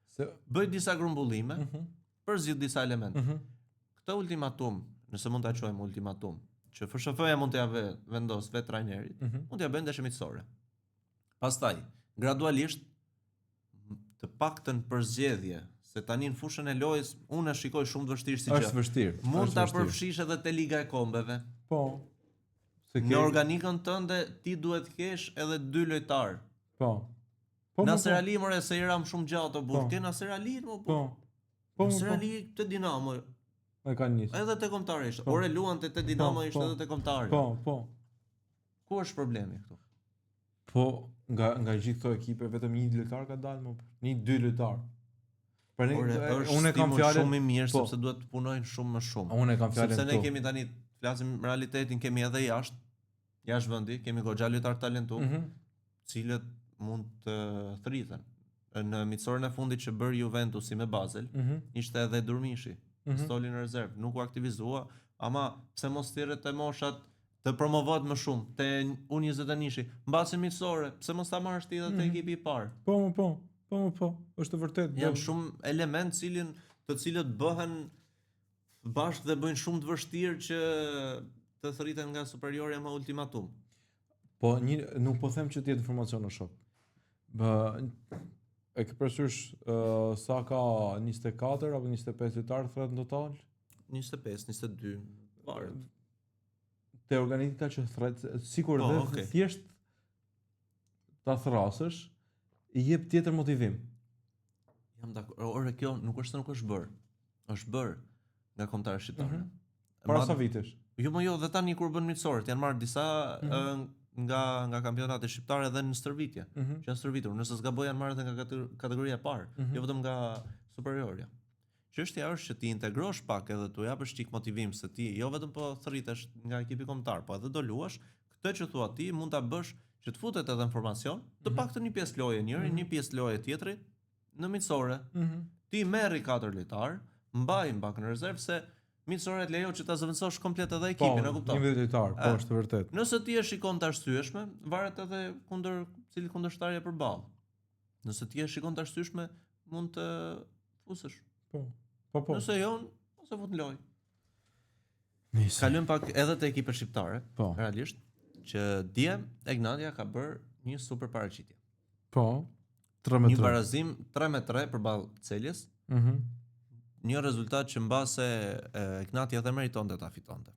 Se Bëj disa grumbullime, Mhm. përzgjidh disa elemente. Mhm. Këtë ultimatum, nëse mund ta quajmë ultimatum, që FSHF-ja mund t'ja ve, vendos vetë trajnerit, Mhm. mund t'ja bëjë ndeshje miqësore. Pastaj, gradualisht të paktën përzgjedhje, se tani në fushën e lojës unë e shikoj shumë të vështirë si gjë. Është vështirë. Mund është ta vështirë. përfshish edhe te Liga e Kombeve. Po. Se ke Në organikën tënde ti duhet të kesh edhe dy lojtarë. Po. Po. mo, Naser po. Ali more se i ram shumë gjatë o burr. Po. Ke Naser Ali mo burr. Po. Po. mo, Naser po. Ali te Dinamo, E kanë nisë. edhe te kombëtari ishte. Po. Ore luante te Dinamo Po, ishte po. edhe te kombëtari. Po, po. Ku është problemi këtu? Po, nga nga gjithë këto ekipe vetëm një lojtar ka dalë më. Një dy lojtar. Pra ne Ore, është unë e kam stimul fjalën shumë i mirë po. sepse duhet të punojnë shumë më shumë. Unë e kam fjalën Sepse ne këtu. kemi tani flasim realitetin, kemi edhe jashtë, jashtë vendi, kemi goxha lojtar talentuar, Mhm. cilët mund të thërriten. Në miqësoren e fundit që bëri Juventusi me Basel, Mhm. ishte edhe Durmishi, Mhm. stoli në rezervë, nuk u aktivizua, ama pse mos thirret te moshat të promovohet më shumë te U21-shi, mbasi miqësore, pse mos ta marrësh ti edhe te Mhm. ekipi i parë? Po, mo, po. Po, mo, po. Është e vërtet. Janë shumë element cilin, të cilët bëhen bashkë dhe bëjnë shumë të vështirë që të thriten nga superiorja me ultimatum. Po një nuk po them që të jetë informacion në shok. Bë e ke parasysh ë, sa ka 24 apo 25 lojtar thret në total? 25, 22, varet. Te organika që thret sikur Po, dhe okay. thjesht ta thrasësh i jep tjetër motivim. Jam dakord. Ore kjo nuk është se nuk është bërë. Është bërë nga kombëtare shqiptare. Mhm. Para Ma- sa vitesh. Jo, më jo, dhe tani kur bën miqësorët, janë marrë disa Mhm. ë, nga nga kampionati shqiptar edhe në stërvitje. Mhm. Që janë stërvitur, nëse s'gaboj janë marrë edhe nga kate- kategoria e parë, Mhm. jo vetëm nga superiorja. Çështja është që ti integrosh pak edhe tu japësh çik motivim se ti jo vetëm po thritesh nga ekipi kombëtar, po edhe do luash, këtë që thua ti mund ta bësh që të futet edhe informacion, të Mhm. paktën një pjesë loje njëri, Mhm. një pjesë loje tjetri në miqësore. Mhm. Ti merri katër lojtar, mbaj mbak në rezervë se miqësoret lejo që ta zëvendësosh komplet edhe Po, ekipin, e kupton? 11 lojtar, po E. është e vërtet. Nëse ti e shikon të arsyeshme, varet edhe kundër cilit kundërshtar je përballë. Nëse ti e shikon të arsyeshme, mund të fusësh. Po. Po po. Nëse jo, mos e fut në lojë. Nëse. Kalojmë pak edhe te ekipet shqiptare, Po. realisht, që dje Egnatia ka bërë një super paraqitje. Po. 3 me Një 3. barazim 3 me 3 përballë Celjes, Mhm. një rezultat që mbase e, Egnatia edhe meritonte ta fitonte.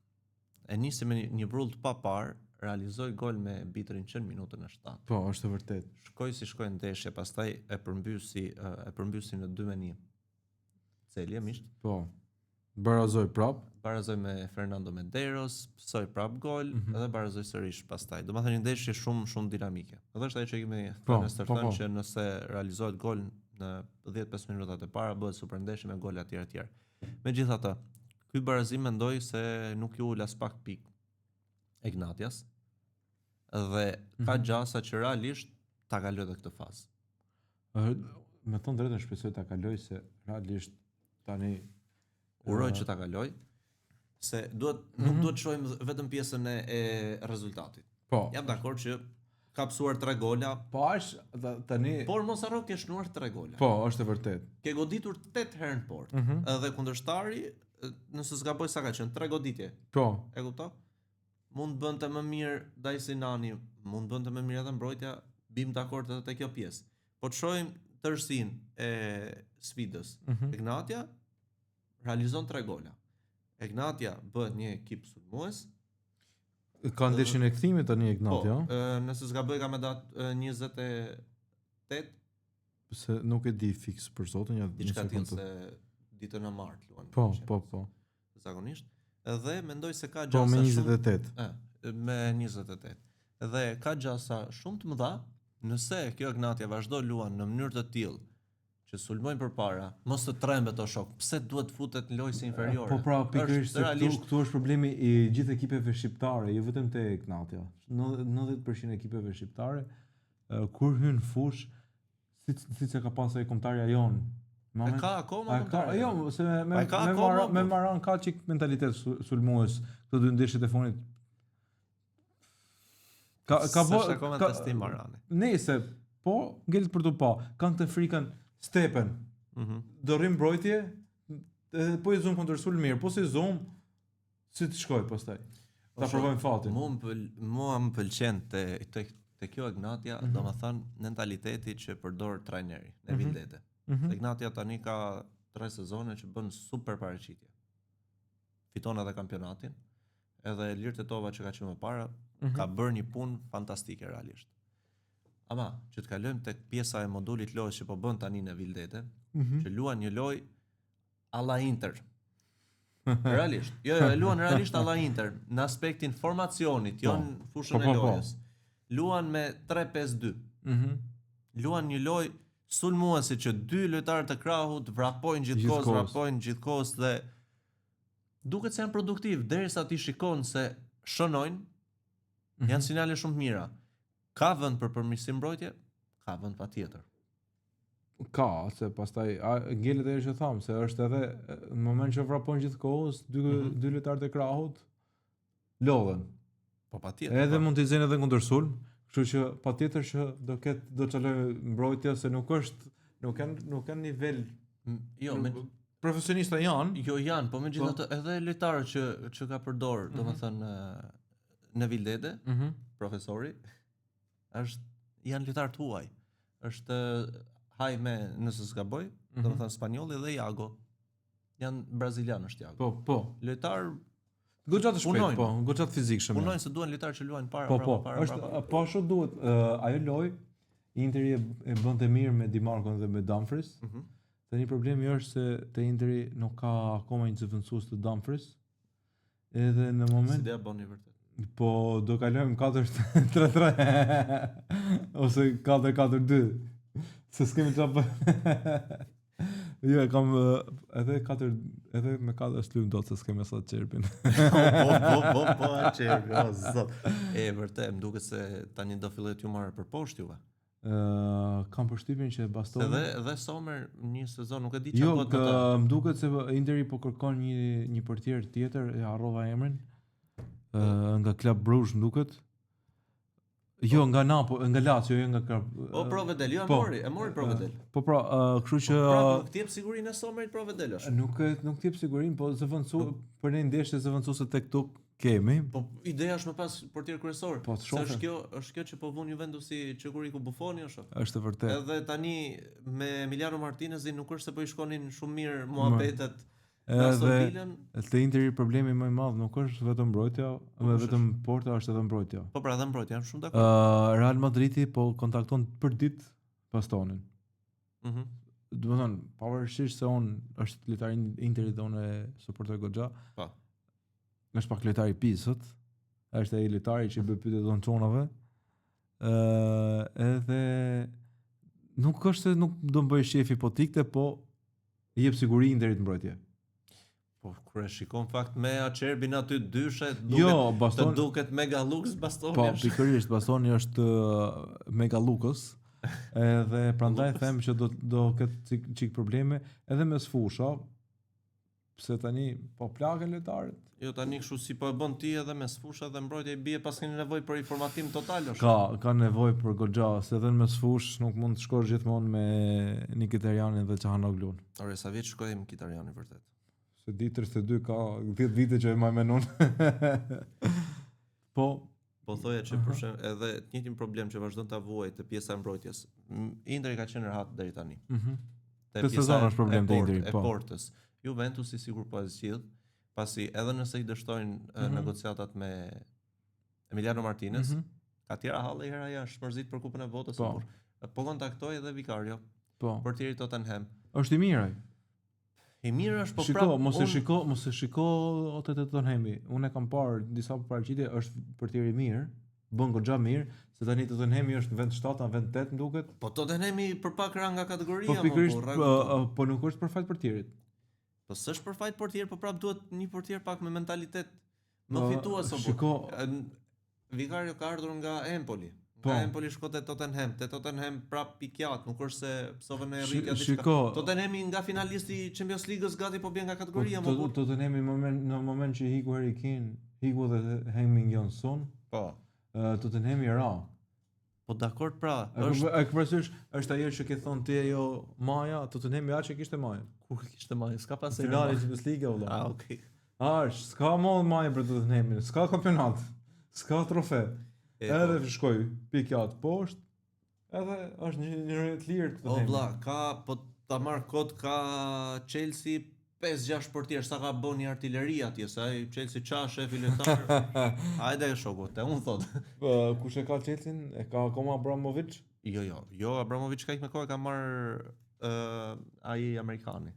E nisi me një, një vrull të papar, realizoi gol me Bitrin që në minutën e 7. Po, është e vërtet. Shkoi si shkoi ndeshje, pastaj e përmbysi e e përmbysi në 2-1. Celje miq, Po. Barazoj prap. barazoi me Fernando Medeiros, pësoi prap gol Mm -hmm. edhe barazoi sërish pastaj. Domethënë një ndeshje shumë shumë dinamike. Edhe është ajo që kemi Po, thënë e po, thënë po. që nëse realizohet gol në 10-15 minutat e para bëhet super ndeshje me gola etj etj. Megjithatë, ky barazim mendoj se nuk ju ul as pak pikë Ignatias dhe ka Mhm. gjasa që realisht ta kalojë edhe këtë fazë. Ë, Me thënë drejtën shpresoj ta kaloj se realisht tani Uroj ë, që ta kaloj se duhet nuk Mhm. duhet të shohim vetëm pjesën e, e rezultatit. Po. Jam dakord që ka pësuar 3 gola, Po aq ta- tani por mos harro ke shënuar 3 gola. po është e vërtet. Ke goditur 8 herë në portë. Mhm. Edhe kundërshtari, e, nëse s'gaboj sa ka qenë 3 goditje. Po. E kupton? Mund të bënte më mirë Daj Sinani, mund të bënte më mirë edhe mbrojtja, bim dakord edhe te kjo pjesë. Po të shohim tërësinë e sfidës. Mhm. Egnatia realizon 3 gola. Egnatia bëhet një ekip sulmues. Ka ndeshjen e kthimit tani Egnatia, Po, ë, nëse s'gaboj ka me datë ë, 28 Se nuk e di fiks për zotin, ja diçka tillë se ditën e martë luan. Po, po, po. Zakonisht. Dhe mendoj se ka gjasa Po me 28. Shumë, ë, me 28. Dhe ka gjasa shumë të mëdha nëse kjo Egnatia vazhdo luan në mënyrë të tillë që sulmojnë përpara, mos të trembet o shok, pse duhet të futet në lojë si inferiore? Po pra, pikërisht se realisht... këtu, këtu është problemi i gjithë ekipeve shqiptare, jo vetëm te Egnatia. 90% e ekipeve shqiptare kur hyn në fushë, siç siç e ka pasur ai kombëtarja jonë. E ka akoma kombëtarja. Ka, jo, se me me me, mara, me Maran ka çik mentalitet sulmues këto dy ndeshjet e fundit. Ka ka bë akoma ka, testim Marani. Nëse po ngelet për të pa, kanë këtë frikën stepen. Mm -hmm. Do rrim mbrojtje, edhe po i zum kundërsulm mirë, po s'i zum si të shkoj pastaj. Ta provojmë fatin. Mua më pël, mua më pëlqen te te te kjo Egnatia, mm -hmm. domethënë mentaliteti që përdor trajneri në mm -hmm. Dede. Mm -hmm. Egnatia tani ka tre sezone që bën super paraqitje. Fiton edhe kampionatin, edhe Ilir Tetova që ka qenë më para, mm -hmm. ka bërë një punë fantastike realisht. Ama, që të kalojmë tek pjesa e modulit lojës që po bën tani Nevil Dede, mm -hmm. që luan një lojë alla Inter. Realisht. Jo, jo, e luan realisht alla Inter në aspektin formacionit, jo po. në fushën po, po, e po. lojës. Luan me 3-5-2. Mhm. Mm luan një lojë sulmuese që dy lojtarë të krahut vrapojnë gjithkohës, vrapojnë gjithkohës dhe duket se janë produktiv derisa ti shikon se shënojnë, mm -hmm. janë sinjale shumë të mira. Ka vend për përmirësim mbrojtje? Ka vend patjetër. Ka, se pastaj a, ngelet ajo që thamë, se është edhe në moment që vrapon gjithë kohës, dy mm -hmm. dy lojtarët e krahut lodhen. Po patjetër. Edhe po. mund t'i zënë edhe kundërsulm, kështu që patjetër që do ketë do të çalojë mbrojtja se nuk është nuk kanë nuk kanë nivel jo, me profesionista janë. Jo janë, po megjithatë po. edhe lojtarët që që ka përdor, mm -hmm. domethënë Nevil Dede, mm -hmm. profesori, është janë lojtarë të huaj. Është Jaime, nëse s'gaboj, mm -hmm. domethënë spanjolli dhe Iago. Janë brazilian është Iago. Po, po. Lojtar Goxha të shpejt, po, goxha të fizikshëm. Punojnë se duan lojtarë që luajnë para, po, prapa, po, para, është, prapa. Po ashtu duhet, uh, ajo lojë Interi e, e bënte mirë me Dimarcon dhe me Dumfries. Mm -hmm. Tani problemi është se te Interi nuk ka akoma një zëvendësues të Dumfries. Edhe në moment Si do ja bëni vërtet? Po do kalojmë 4-3-3 ose 4-4-2. Se s'kemi çfarë bëjmë. Jo, e kam edhe 4 edhe me 4 s'luajmë dot se s'kemi sa Acerbin. po, po, po, po, po, Acerbi, o zot. E vërtet, më duket se tani do filloj t'ju marrë për poshtë juve. Ë kam përshtypjen që Bastoni Edhe edhe Sommer një sezon nuk e di çfarë jo, bëhet me të. Jo, më duket se Interi po kërkon një një portier tjetër, e harrova emrin. Ë nga Club Brugge më duket. Jo, nga Napo, nga Lazio, jo nga Club. Po Provedel, jo e po, mori, e mori Provedel. Po pra, uh, kështu që po, pra, nuk të jep sigurinë e Sommerit Provedel është. Nuk nuk të jep sigurinë, po zëvendësu për ne ndeshje zëvendësuese tek tuk Kemi. Po ideja është me pas portier kryesor. Po, se është kjo, është kjo që po vun Juventusi që kur iku Buffoni është. Është e vërtetë. Edhe tani me Emiliano Martinezin nuk është se po i shkonin shumë mirë muhabetet. Edhe te Interi problemi më i madh nuk është vetëm mbrojtja, po, më vetëm porta është edhe mbrojtja. Po pra edhe mbrojtja, jam shumë dakord. Ë uh, Real Madridi po kontakton për ditë Bastonin. Mhm. Mm Domethënë, pavarësisht se unë është lojtar i Interit dhe unë e suportoj goxha. Po. Është pak lojtar i pisët. Është ai lojtari që i bën pyetje dhon çunave. Ë, edhe nuk është se nuk do më bëj qejfi po t'ikte, po i jep siguri Interit mbrojtje. Po kur e shikon fakt me Acerbin aty dyshe, duket jo, Baston, të duket mega luks Bastoni. Po, pikërisht Bastoni është mega luks. Edhe prandaj them që do do ketë çik, çik probleme edhe mesfusha, Pse tani po plaken lojtarët? Jo tani kështu si po e bën ti edhe mesfusha dhe mbrojtja i bie paskeni nevojë për riformatim total është. Ka ka nevojë për goxha, se edhe në mesfushë nuk mund të shkosh gjithmonë me Mkhitaryanin dhe Calhanoglun. Ore sa vjet shkoi Mkhitaryan vërtet? Se di 32 ka 10 vite që e mbaj mend unë. po Po thoja që për shemb edhe të njëjtin problem që vazhdon ta vuaj te pjesa e mbrojtjes. Interi ka qenë rehat deri tani. Mhm. Mm Këtë sezon është problem te Interi, po. E portës. Juventusi sigur po e zgjidh, pasi edhe nëse i dështojnë mm -hmm. negociatat me. Emiliano Martinez. Mm -hmm. Ka tjera halle herë ai është mërzit për Kupën e Botës Po. po. Po kontaktoi edhe Vicario, Po. portieri Tottenham. Është i mirë ai. I mirë është, po Shiko, prap mos e unë- shiko, mos e shiko o te Tottenhami. Unë e kam parë disa paraqitje, është portier i mirë, bën goxha mirë, se tani Tottenhami është në vend 7, në vend 8 më duket. Po Tottenhami për pak ra nga kategoria, Po mo, pikërisht burr, po, po, po nuk është për fat portierit. Po s'është për fajt portier, po prap duhet një portier pak me mentalitet më Po, fitues o burr. Shiko, Ën- Vicario ka ardhur nga Empoli. Po. Nga Empoli shko te Tottenham, te Tottenham prap pikiat, nuk është se psove në Shi- rritje diçka. shiko- Tottenhami nga finalisti i Champions League-s gati po bie nga po, kategoria, mo to, burr. Tottenhami në moment në moment që hiku Harry Kane, hiku dhe Heung-min Son, Po. ë, Tottenhami ra. Po dakord pra, E është është e ke parasysh, është ajo që ke thënë ti ajo Maja, Tottenhami aq e kishte Maja. kur kishte më, s'ka pas Finali i Champions League vëlla. Ah, okay. Ash, s'ka më Maja për Tottenhamin, s'ka kampionat, s'ka trofe. E, Edhe shkoi pikjat poshtë, edhe është një një rënë të lirë O Tottenhami. vlla, ka po ta marr kot ka Chelsea 5-6 portier, sa ka bën një artilleri atje, sa ai Chelsea qa shefi lojtar. Hajde shoku, te unë thot. Po, kush e ka Chelsea-n? E ka akoma Abramovic? Jo, jo, jo Abramovic ka ik me kohë ka marr ë ai amerikani.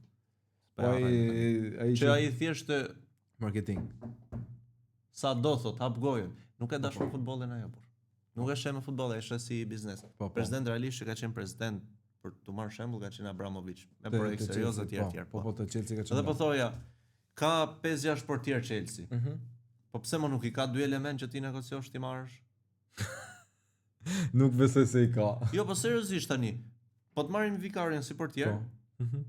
Po ai ai që ai thjesht e, marketing. sa do thot, hap gojën. Nuk e dashur futbollin ajo burr. Nuk e sheh me futboll, e sheh si biznes. Po, po. President realisht që ka qenë president për të marrë shembull ka qenë Abramovic me Te- projekt te serioz Chelsea, etj po, etj. Po po te Chelsea ka qenë. Edhe po thoja, ka 5-6 portier Chelsea. Mhm. Po pse më nuk i ka dy element që ti negociosh ti marrësh? Nuk besoj se i ka. Jo, po seriozisht tani. Po të marrim Vicarion si portier, Po. Mhm.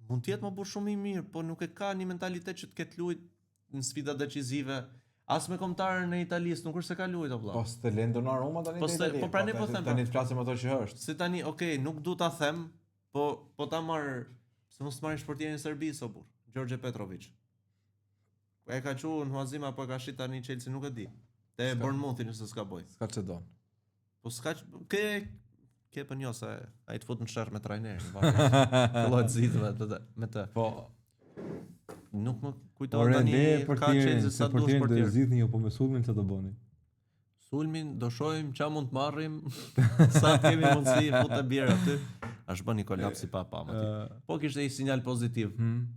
mund të jetë më burr shumë i mirë, po nuk e ka një mentalitet që të ketë luajt në sfida decisive. As me kombëtaren e Italisë nuk është se ka luajt o vlla. Po s'të lën Donnarumma tani Po te s'te- Italia. po prandaj po tani- them, Tani të flasim ato që është. Se tani, okay, nuk du ta them, po po ta marr, pse mos marrish portierin e Serbisë o burr, Gjorgje Petrovic. E ka çu në huazim apo e ka shit tani Chelsea nuk e di. Te S'ka. Bournemouthi nëse s'ka boj. S'ka ç'e don. Po s'ka që- ke ke për një se ai të fut në sherr me trajnerin. Filloi të zitë me të me të. Po, Nuk më kujtohet ore tani le ka portierin, Chelsea se sa dush portierin do e portier. zgjidhni ju po me sulmin ç'a do bëni. Sulmin do shohim ça mund të marrim, sa të kemi mundësi fut e bjerë aty. Është bën një kolaps i pa pa aty. Ë, Po kishte një sinjal pozitiv hmm.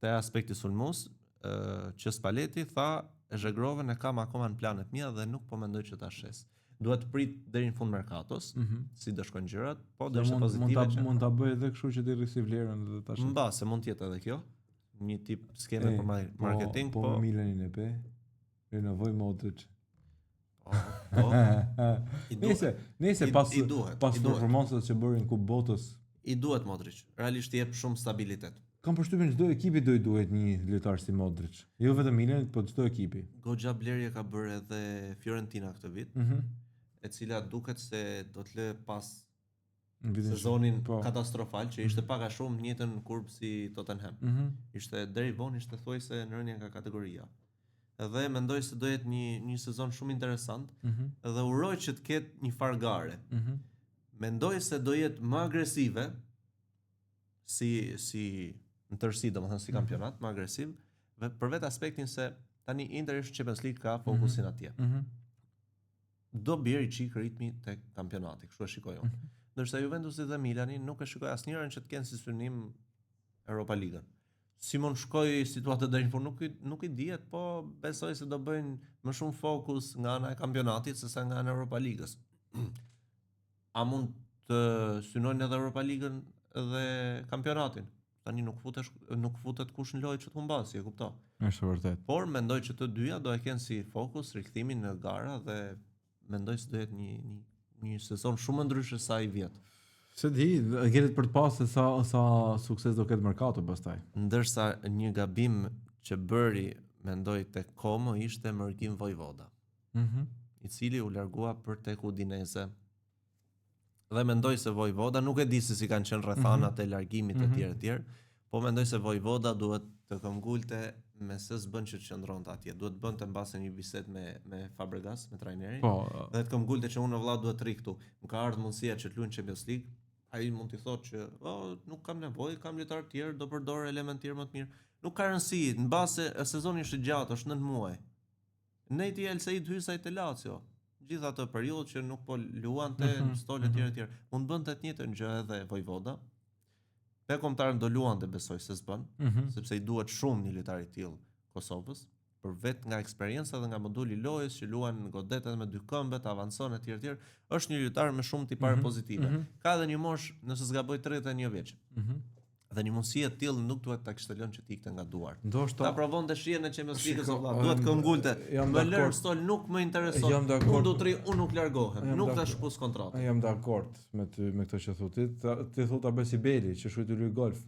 te aspekti sulmues, ë, që Spalletti tha Zhegrovën e kam akoma në planet mia dhe nuk po mendoj që ta shes. Duhet prit deri në fund merkatos, Mhm. si do shkojnë gjërat, po do Dhe ishte mund, mund pozitive ta që mund ta bëj edhe kështu që ti rrisi vlerën dhe tash. Mbase mund të jetë edhe kjo, një tip skeme për mar- marketing, po, po po me Milanin e pe. Rinovoj Modric. po, po i duhet. Nëse, nëse I- pas i duhet, pas i duhet. performancës që bëri në Kupë Botës, I duhet Modric. Realisht i jep shumë stabilitet. kam përshtypjen çdo ekipi do i duhet një lojtar si Modric. Jo vetëm Milanit, po çdo ekipi. Goxha blerje ka bërë edhe Fiorentina këtë vit, Mhm. e cila duket se do të lë pas Në vitin që- sezonin po. katastrofal që ishte pak a shumë në njëjtën kurbë si Tottenham. Mhm. Ishte deri vonë ishte thuajse në rënje nga kategoria. Edhe mendoj se do jetë një një sezon shumë interesant Mhm. dhe uroj që të ketë një farë gare. Mhm. Mendoj se do jetë më agresive si si në tërësi, domethënë si Mhm. kampionat, më agresiv, dhe për vetë aspektin se tani Inter është në Champions League ka fokusin atje. Mhm. Do bjerë i çik ritmi tek kampionati, kështu e shikoj unë. Mhm. Ndërsa Juventusi dhe Milani nuk e shikoj asnjërin që të kenë si synim Europa Ligën. Si mund shkoj situata deri në fund nuk i, nuk i dihet, po besoj se do bëjnë më shumë fokus nga ana e kampionatit se sa nga ana e Europa Ligës. A mund të synojnë edhe Europa Ligën dhe kampionatin? Tani nuk futesh nuk futet kush në lojë që të humbasi, e kupto. Është e vërtet. Por mendoj që të dyja do e kenë si fokus rikthimin në gara dhe mendoj se do jetë një një një sezon shumë ndryshe sa i vjet. Se di, ngelet për të pasë se sa sa sukses do ketë merkato pastaj. Ndërsa një gabim që bëri mendoj tek Como ishte Mërgim Vojvoda, Mhm. i cili u largua për tek Udinese. Dhe mendoj se Vojvoda nuk e di se si kanë qenë rrethanat e largimit e tjerë e tjerë, po mendoj se Vojvoda duhet të këmgulte me se s'bën që të qëndronte atje. Duhet bënte mbase një bisedë me me Fabregas, me trajnerin. Po, Dhe të këmgulte që unë o vlla duhet të rri këtu. Më ka ardhur mundësia që të luajnë Champions League. Ai mund t'i thotë që oh, nuk kam nevojë, kam lojtarë të tjerë, do përdor elementë tjerë më të mirë. Nuk ka rëndësi, në bazë se sezoni është i gjatë, është 9 muaj. Nejti Elseid Hysaj te Lazio. Gjithë atë periudhë që nuk po luante mm -hmm. në stol etj etj. Mund bënte të njëjtën gjë edhe Vojvoda. Me kombëtaren do luante besoj se s'bën, mm -hmm. sepse i duhet shumë një lojtar i tillë Kosovës, për vetë nga eksperienca dhe nga moduli i lojës që luan godet edhe me dy këmbët, avancon etj etj, është një lojtar me shumë tipare mm -hmm. pozitive. Mm -hmm. Ka edhe një moshë, nëse s'gaboj 31 vjeç. Mm -hmm. Dhe një mundësi e tillë nuk duhet ta kishte lënë që të ikte nga duart. Ndoshta ta provonte shijen e Champions League-s o vlla, duhet këmbëngulte. Më lër stol nuk më intereson. Jam dakord. Unë do të rri, unë nuk largohem, nuk ta shkpus kontratën. Jam dakord me ty me këtë që thotë ti. Ti thotë ta bëj si Beli që shkoi të luaj golf.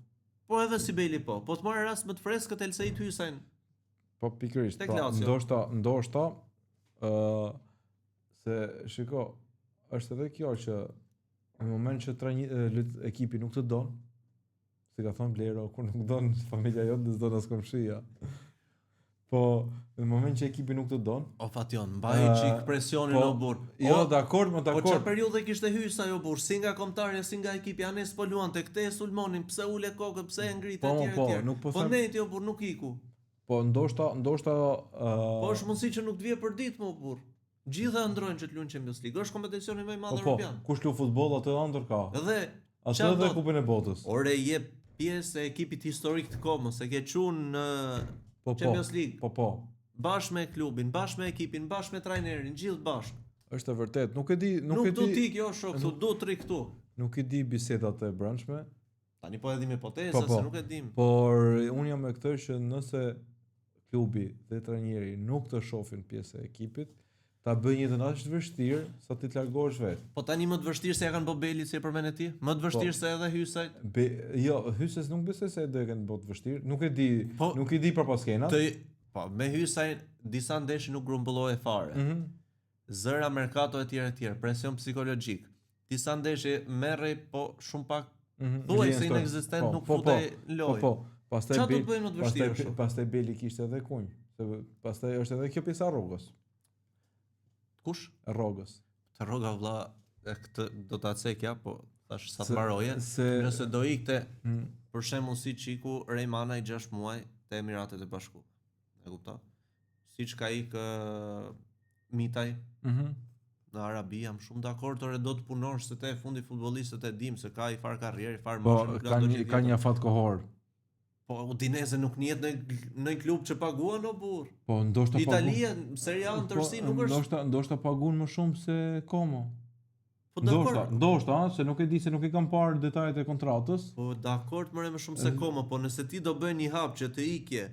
Po edhe si Beli po. Po të marrë rast më të freskët Elseid Hysajn. Po pikërisht, po, ndoshta, ndoshta ë uh, se shiko, është edhe kjo që Në moment që trajni, ekipi nuk të don, si ka thonë Blero, kur nuk don familja jote, s'don as komshia. Po, në moment që ekipi nuk të don, O Fatjon, mbaj uh, çik presionin po, o burr. Jo, dakord, më dakord. Po çfarë periudhe kishte Hysaj o burr, si nga kombëtarja, si nga ekipi, anes po luante, këtë e sulmonin, pse ule kokën, pse e ngrite po, etj po, etj. Nuk po, po them... nejti o burr, nuk iku. Po ndoshta, ndoshta uh... Po është mundësi që nuk të vije për ditë më burr. Gjithë e ëndërrojnë që të luajnë Champions League. Është kompeticioni më i madh po, po, europian. Kush luan futboll atë ëndërr ka. Dhe atë edhe Kupën e Botës. Ore je pjesë e ekipit historik të Komos, e ke çuar në po, po, Champions League. Po po. Bashkë me klubin, bashkë me ekipin, bashkë me trajnerin, gjithë bashkë. Është e vërtet, nuk e di, nuk, nuk e di. Nuk do të ikë, jo shok, nuk, do të rri këtu. Nuk i di bisedat e brendshme. Tani po hedhim hipoteza po, po, se nuk e dim. Por unë jam me këtë që nëse klubi dhe trajneri nuk të shohin pjesë e ekipit, ta bëjnë jetën aq të vështirë sa ti të largohesh vetë. Po tani më të vështirë se ja kanë bë Belit si e përmende ti? Më të vështirë po, se edhe Hysajt? Be, jo, Hysajt nuk besoj se do e kenë bërë të vështirë. Nuk e di, po, nuk i di prapaskenat. Të, po, me Hysajn disa ndeshje nuk grumbullohej fare. Mm -hmm. Zëra merkato etj etj, presion psikologjik. Disa ndeshje merrej po shumë pak mm -hmm. thuajse inekzistent po, nuk po, po, futej në lojë. Po, po. Pastaj Çfarë do të bëjnë më të vështirë pastaj, pastaj Beli kishte edhe kunj. Se pastaj është edhe kjo pjesa e rrogës. Kush? Rrogës. Të rroga vlla, e këtë do ta cekja, po thash sa të mbaroje. Se... Nëse do ikte, hmm. për shembull siç iku Rey Manaj 6 muaj te Emiratet e Bashkuara. E kupton? Siç ka ik uh, Mitaj. Mhm. Mm në Arabi jam shumë dakord, ore do të punosh se te fundi futbollistët e dim se ka i far karrierë, i far po, moshë, ka një ka një afat kohor. Po Udinese nuk njihet në në një klub që paguan o burr. Po ndoshta paguan. Italia, Serie A në po, tërësi nuk është. Ndoshta ndoshta paguan më shumë se Como. Po ndoshta, ndoshta, se nuk e di se nuk i kam parë detajet e kontratës. Po dakord more më shumë se Como, po nëse ti do bëj një hap që të ikje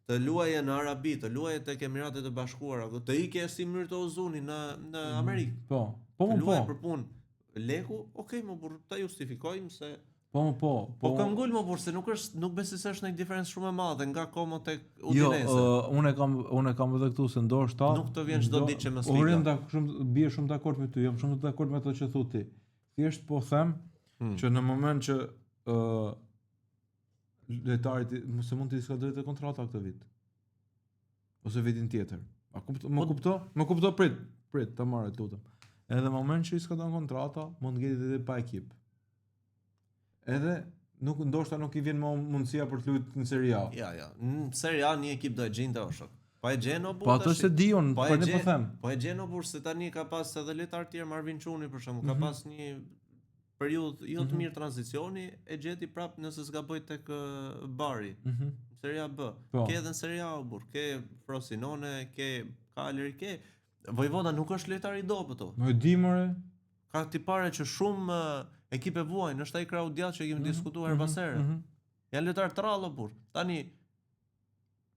të luaje në Arabi, të luaje tek Emiratet e Bashkuara, të ikje si Myrto Uzuni në në mm, Amerikë. Po, po, të luaje po. për punë. Leku, okay, më burr, ta justifikojmë se Po, po, po. Po këmbgul më burr se nuk është nuk besoj se është një diferencë shumë e madhe nga Como tek jo, Udinese. Jo, uh, unë e kam unë e kam edhe këtu se ndoshta nuk të vjen çdo ditë Champions League. Unë jam shumë bie shumë dakord me ty, jam shumë dakord me ato që thu ti. Thjesht po them hmm. që në moment që ë uh, lojtarit se mund t'i skadojë edhe kontrata këtë vit. Ose vitin tjetër. A kupto, më po, kupto? Më kupto prit, prit ta marrë të lutem. Edhe në moment që i skadon kontrata, mund të ngelet edhe pa ekip. Edhe nuk ndoshta nuk i vjen më mundësia për të luajtur në Serie A. Ja, ja. Në Serie A një ekip do e gjente o shok. Po e gjen o burr. Po ato s'e di unë, po, po ne po them. Po e gjen o burr se tani ka pas edhe lojtar të tjerë Marvin Çuni për shembull, mm -hmm. ka mhm. pas një periudhë jo të mhm. mirë tranzicioni, e gjeti prap nëse s'gaboj tek Bari. Mm -hmm. Serie B. Po. Ke edhe në Serie A o burr, ke Frosinone, ke Cagliari, ke Vojvoda nuk është lojtar i dobët o. Nuk e di more. Ka tipare që shumë ekipe vuajnë, është ai krahu i djathtë që kemi mm -hmm. diskutuar herë pas here. Mm -hmm. Janë lojtarë të rrallë o burr. Tani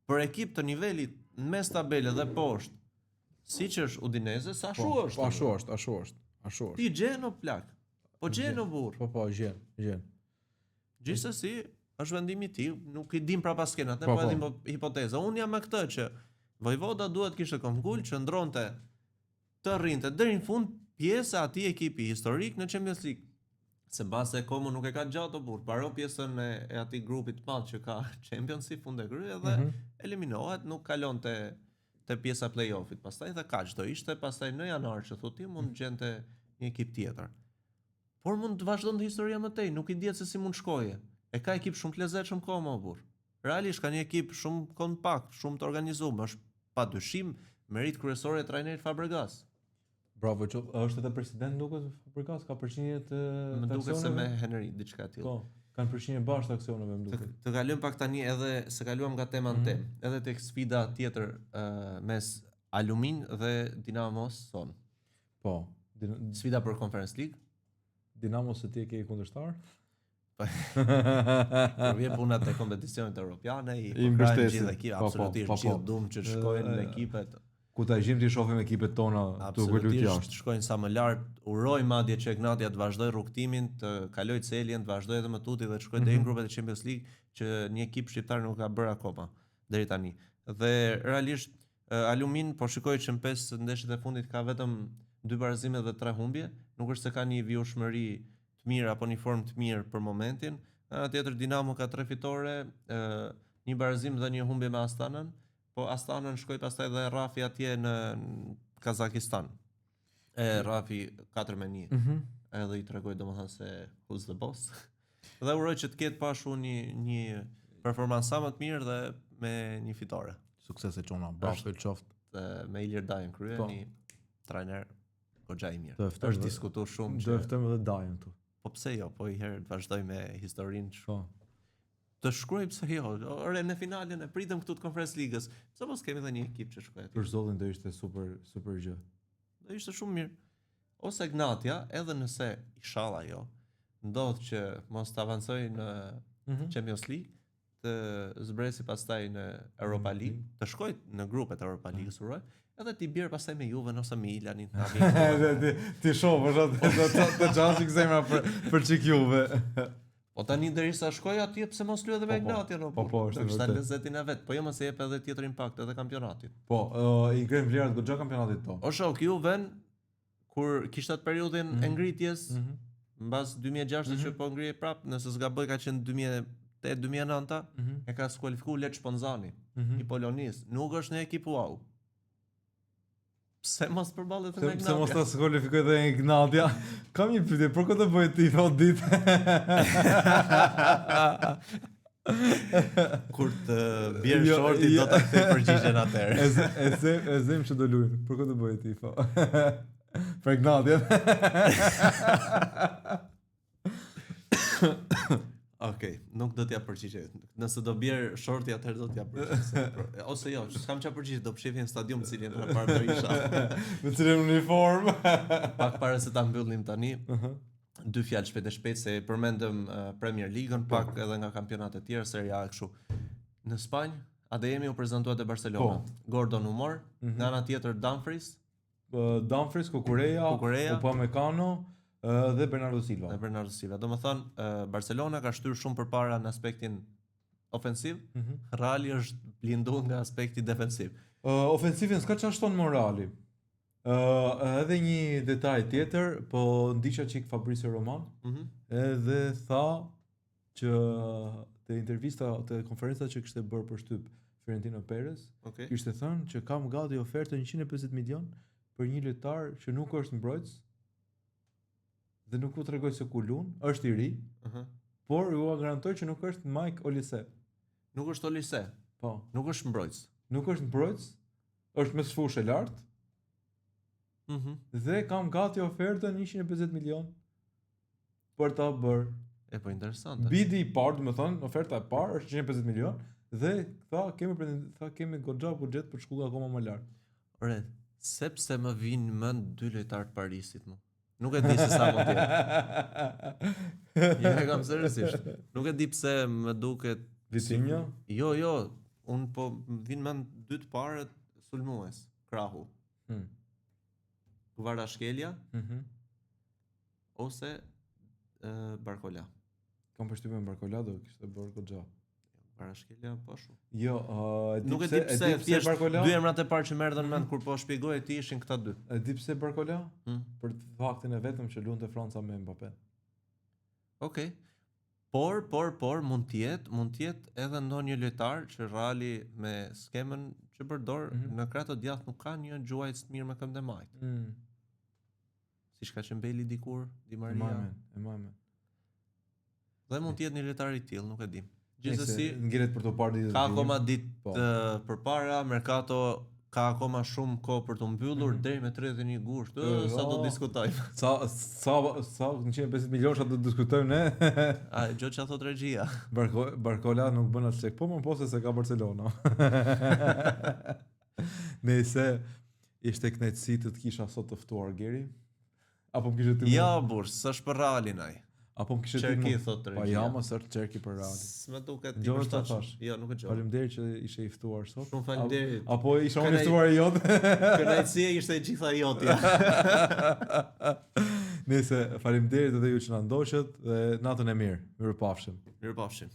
për ekip të nivelit në mes tabele dhe poshtë, siç është Udinese, sa ashtu po, është. Po ashtu është, ashtu është, ashtu është. Ti gjen o plak. Po gjen o burr. Po po gjen, gjen. Gjithsesi, është vendimi i tij, nuk i dim prapaskenat, ne po, po, po hedhim hipoteza. Unë jam me këtë që Vojvoda duhet kishte këmbgul, qëndronte të rrinte deri në fund pjesë e atij ekipi historik në Champions League. Se mbase Como nuk e ka gjatë o burr, mbaron pjesën e, e atij grupit të madh që ka Champions si fund e krye dhe mm -hmm. eliminohet, nuk kalon te te pjesa play-offit. Pastaj dhe kaq do ishte, pastaj në janar që thotë ti mund të gjente një ekip tjetër. Por mund të vazhdonte historia më tej, nuk i dihet se si mund të shkoje. E ka ekip shumë të lezetshëm Como o burr. Realisht ka një ekip shumë kompakt, shumë të organizuar, është pa dyshim Meritë kryesore e trajnerit Fabregas. Bravo, që është edhe president duket Fabregas, ka përqindje të Më duket se me Henry diçka e tillë. Po, kanë përqindje bashkë të aksioneve, më duket. Të, të kalojmë pak tani edhe se kaluam nga tema në mm -hmm. temë, edhe tek sfida tjetër uh, mes Alumin dhe Dinamos sonë. Po, din... sfida për Conference League. Dinamo se ti e ke kundërshtar? Po. Kur vjen puna te kompeticionet europiane, i, i mbështesim gjithë ekipet, po, po, absolutisht po, po, gjithë duam që të shkojnë në ekipet. Ku ta gjejmë t'i shohim ekipet tona të luajnë jashtë. Shkojnë sa më lart. Uroj madje që Egnatia të vazhdojë rrugëtimin, të kalojë Celjen, të vazhdojë edhe më tutje dhe të shkojë mm -hmm. deri në mhm. grupet e Champions League, që një ekip shqiptar nuk ka bërë akoma deri tani. Dhe realisht Alumin po shikoj që në pesë ndeshjet e fundit ka vetëm dy barazime dhe tre humbje, nuk është se ka një vijueshmëri të mirë apo një formë të mirë për momentin. Nga ana tjetër Dinamo ka tre fitore, ë një barazim dhe një humbje me Astanën, po Astanën shkoi pastaj dhe rrafi atje në Kazakistan. E rrafi 4 me 1. Mm -hmm. Edhe i tregoi domethënë se who's the boss. Dhe uroj që të ketë pasur një një performancë sa më të mirë dhe me një fitore. Suksese çuna, bravo të qoftë. Me Ilir Dajën krye, po. një trajner goxha i mirë. Është diskutuar shumë që do e ftojmë edhe Dajën këtu. Po pse jo, po i herë të vazhdoj me historinë. Po. Të shkruaj pse jo. Ore në finalen e pritëm këtu të Conference Ligës. Pse mos kemi edhe një ekip që shkoi aty? Për zotin do ishte super super gjë. Do ishte shumë mirë. Ose Egnatia, edhe nëse ishalla jo, ndodh që mos të avancojë në mm -hmm. Champions League, të zbresi pastaj në Europa mhm. League, të shkojë në grupet e Europa League-s uroj, edhe t'i bjerë pastaj me Juven ose Milanin. Edhe ti ti shoh, është atë të të të xhasi zemra për për çik Juve. Po tani derisa shkoi atje pse mos luaj edhe me po, po. Egnatian po po, po është vërtet. Lezetin e vet, po jo mos e jep edhe tjetër impakt edhe kampionatit. Po, uh, i ngren vlerat goxha kampionatit to. O shok, Juven kur kishte atë periudhën mm -hmm. e mhm. ngritjes, mm -hmm. mbas 2006 mm -hmm. që po ngrihej prap, nëse s'gaboj ka qenë 2008 2009 mm -hmm. e ka skualifikuar Lech Poznani mm -hmm. i Polonisë. Nuk është një ekip wow. Pse mos përballet me Egnatia? Pse mos ta skualifikoj dhe Egnatia? Kam një pyetje, për kë të bëj tifo atë ditë? Kur të bjerë jo, shorti jo. do ta kthej përgjigjen atëherë. E zë, e zë, e zëm që do luajnë. Për kë të bëj tifo? Për Egnatian. Okej, nuk do t'ja përgjigjem. Nëse do bjerë shorti atëherë do t'ja përgjigjem. Ose jo, s'kam çfarë përgjigje, do shifim në stadium cilin e parë do isha. Me cilën uniformë. Pak para se ta mbyllim tani. Uh -huh. Dy fjalë shpejt e shpejt se përmendëm uh, Premier Ligën, po. pak edhe nga kampionatet e tjera, Serie A e kështu. Në Spanjë, Adeyemi u prezantua te Barcelona. Po. Gordon u mor, mm -hmm. nga ana tjetër Dumfries, Dumfries, Cucurella, Cucurella, Upamecano dhe Bernardo Silva. Dhe Bernardo Silva. Domethënë Barcelona ka shtyrë shumë përpara në aspektin ofensiv. Mm -hmm. Reali është blinduar nga aspekti defensiv. Uh, ofensivin s'ka çfarë shton më Reali. Uh, edhe një detaj tjetër, po ndiqja çik Fabrizio Roman, mm -hmm. edhe tha që te intervista, te konferenca që kishte bërë për shtyp Florentino Perez, okay. kishte thënë që kam gati ofertën 150 milion për një lojtar që nuk është mbrojtës dhe nuk u tregoj se ku luan, është i ri. Uh mhm. -huh. Por ua garantoj që nuk është Mike Olise. Nuk është Olise. Po. Nuk është mbrojtës. Nuk është mbrojtës. Është mesfushë e lartë. Mhm. Mm dhe kam gati ofertën 150 milion. për ta bërë. E po interesante. Bidi i parë, domethënë, oferta e parë është 150 milion dhe tha kemi tha kemi goxha buxhet për të shkuar akoma më lart. Ore, sepse më vijnë në mend dy lojtarë të Parisit mu. Nuk e di se sa mund të jetë. Jo, e kam seriozisht. Nuk e di pse më duket Vitinha? Jo, jo, un po më vijnë në mend dy të parët sulmues, krahu. Hmm. Kvaratskhelia. Mhm. Mm ose uh, Barcola. Kam përshtypjen Barcola do kishte bërë goxha. Kvaratskhelia po ashtu. Jo, uh, e di Nuk e di pse, e di pse Barcola. Dy emrat e parë që më erdhën në mend mm. kur po shpjegoje ti ishin këta dy. E di pse Barcola? Hmm. Për faktin e vetëm që luante Franca me Mbappé. Okej. Okay. Por, por, por mund të jetë, mund të jetë edhe ndonjë lojtar që Reali me skemën që përdor mm -hmm. në krah të djathtë nuk ka një gjuajtës të mirë me këmbë të majtë. Mm. Siç ka qenë Bale dikur, Di Maria. E mbaj mend, e mbaj mend. Dhe mund të jetë një lojtar i tillë, nuk e di. Gjithsesi, ngelet për të parë ditët. Ka akoma ditë po. përpara, merkato Ka akoma shumë kohë për të mbyllur mm -hmm. deri me 31 gusht. Ë, sa do diskutojmë. Sa sa sa 150 milionë sa do të diskutojmë ne? A gjë çfarë thot regjia? Barko, Barcola nuk bën as lek, po më po se se ka Barcelona. Nëse ishte kënaqësi të të kisha sot të ftuar Geri. Apo më kishe ti? Jo, burr, s'është për Realin ai. Apo më kishe ti? Çerki thotë regjia. Po ja, mos është Çerki për Realin. S'më duket i përshtatshëm. Jo, nuk e dëgjova. Faleminderit që ishe i ftuar sot. Shumë faleminderit. Apo isha unë i ftuar i jot. Kënaqësia ishte e gjitha jotja. Nëse faleminderit edhe ju që na ndoqët dhe natën e mirë. Mirupafshim. Mirupafshim.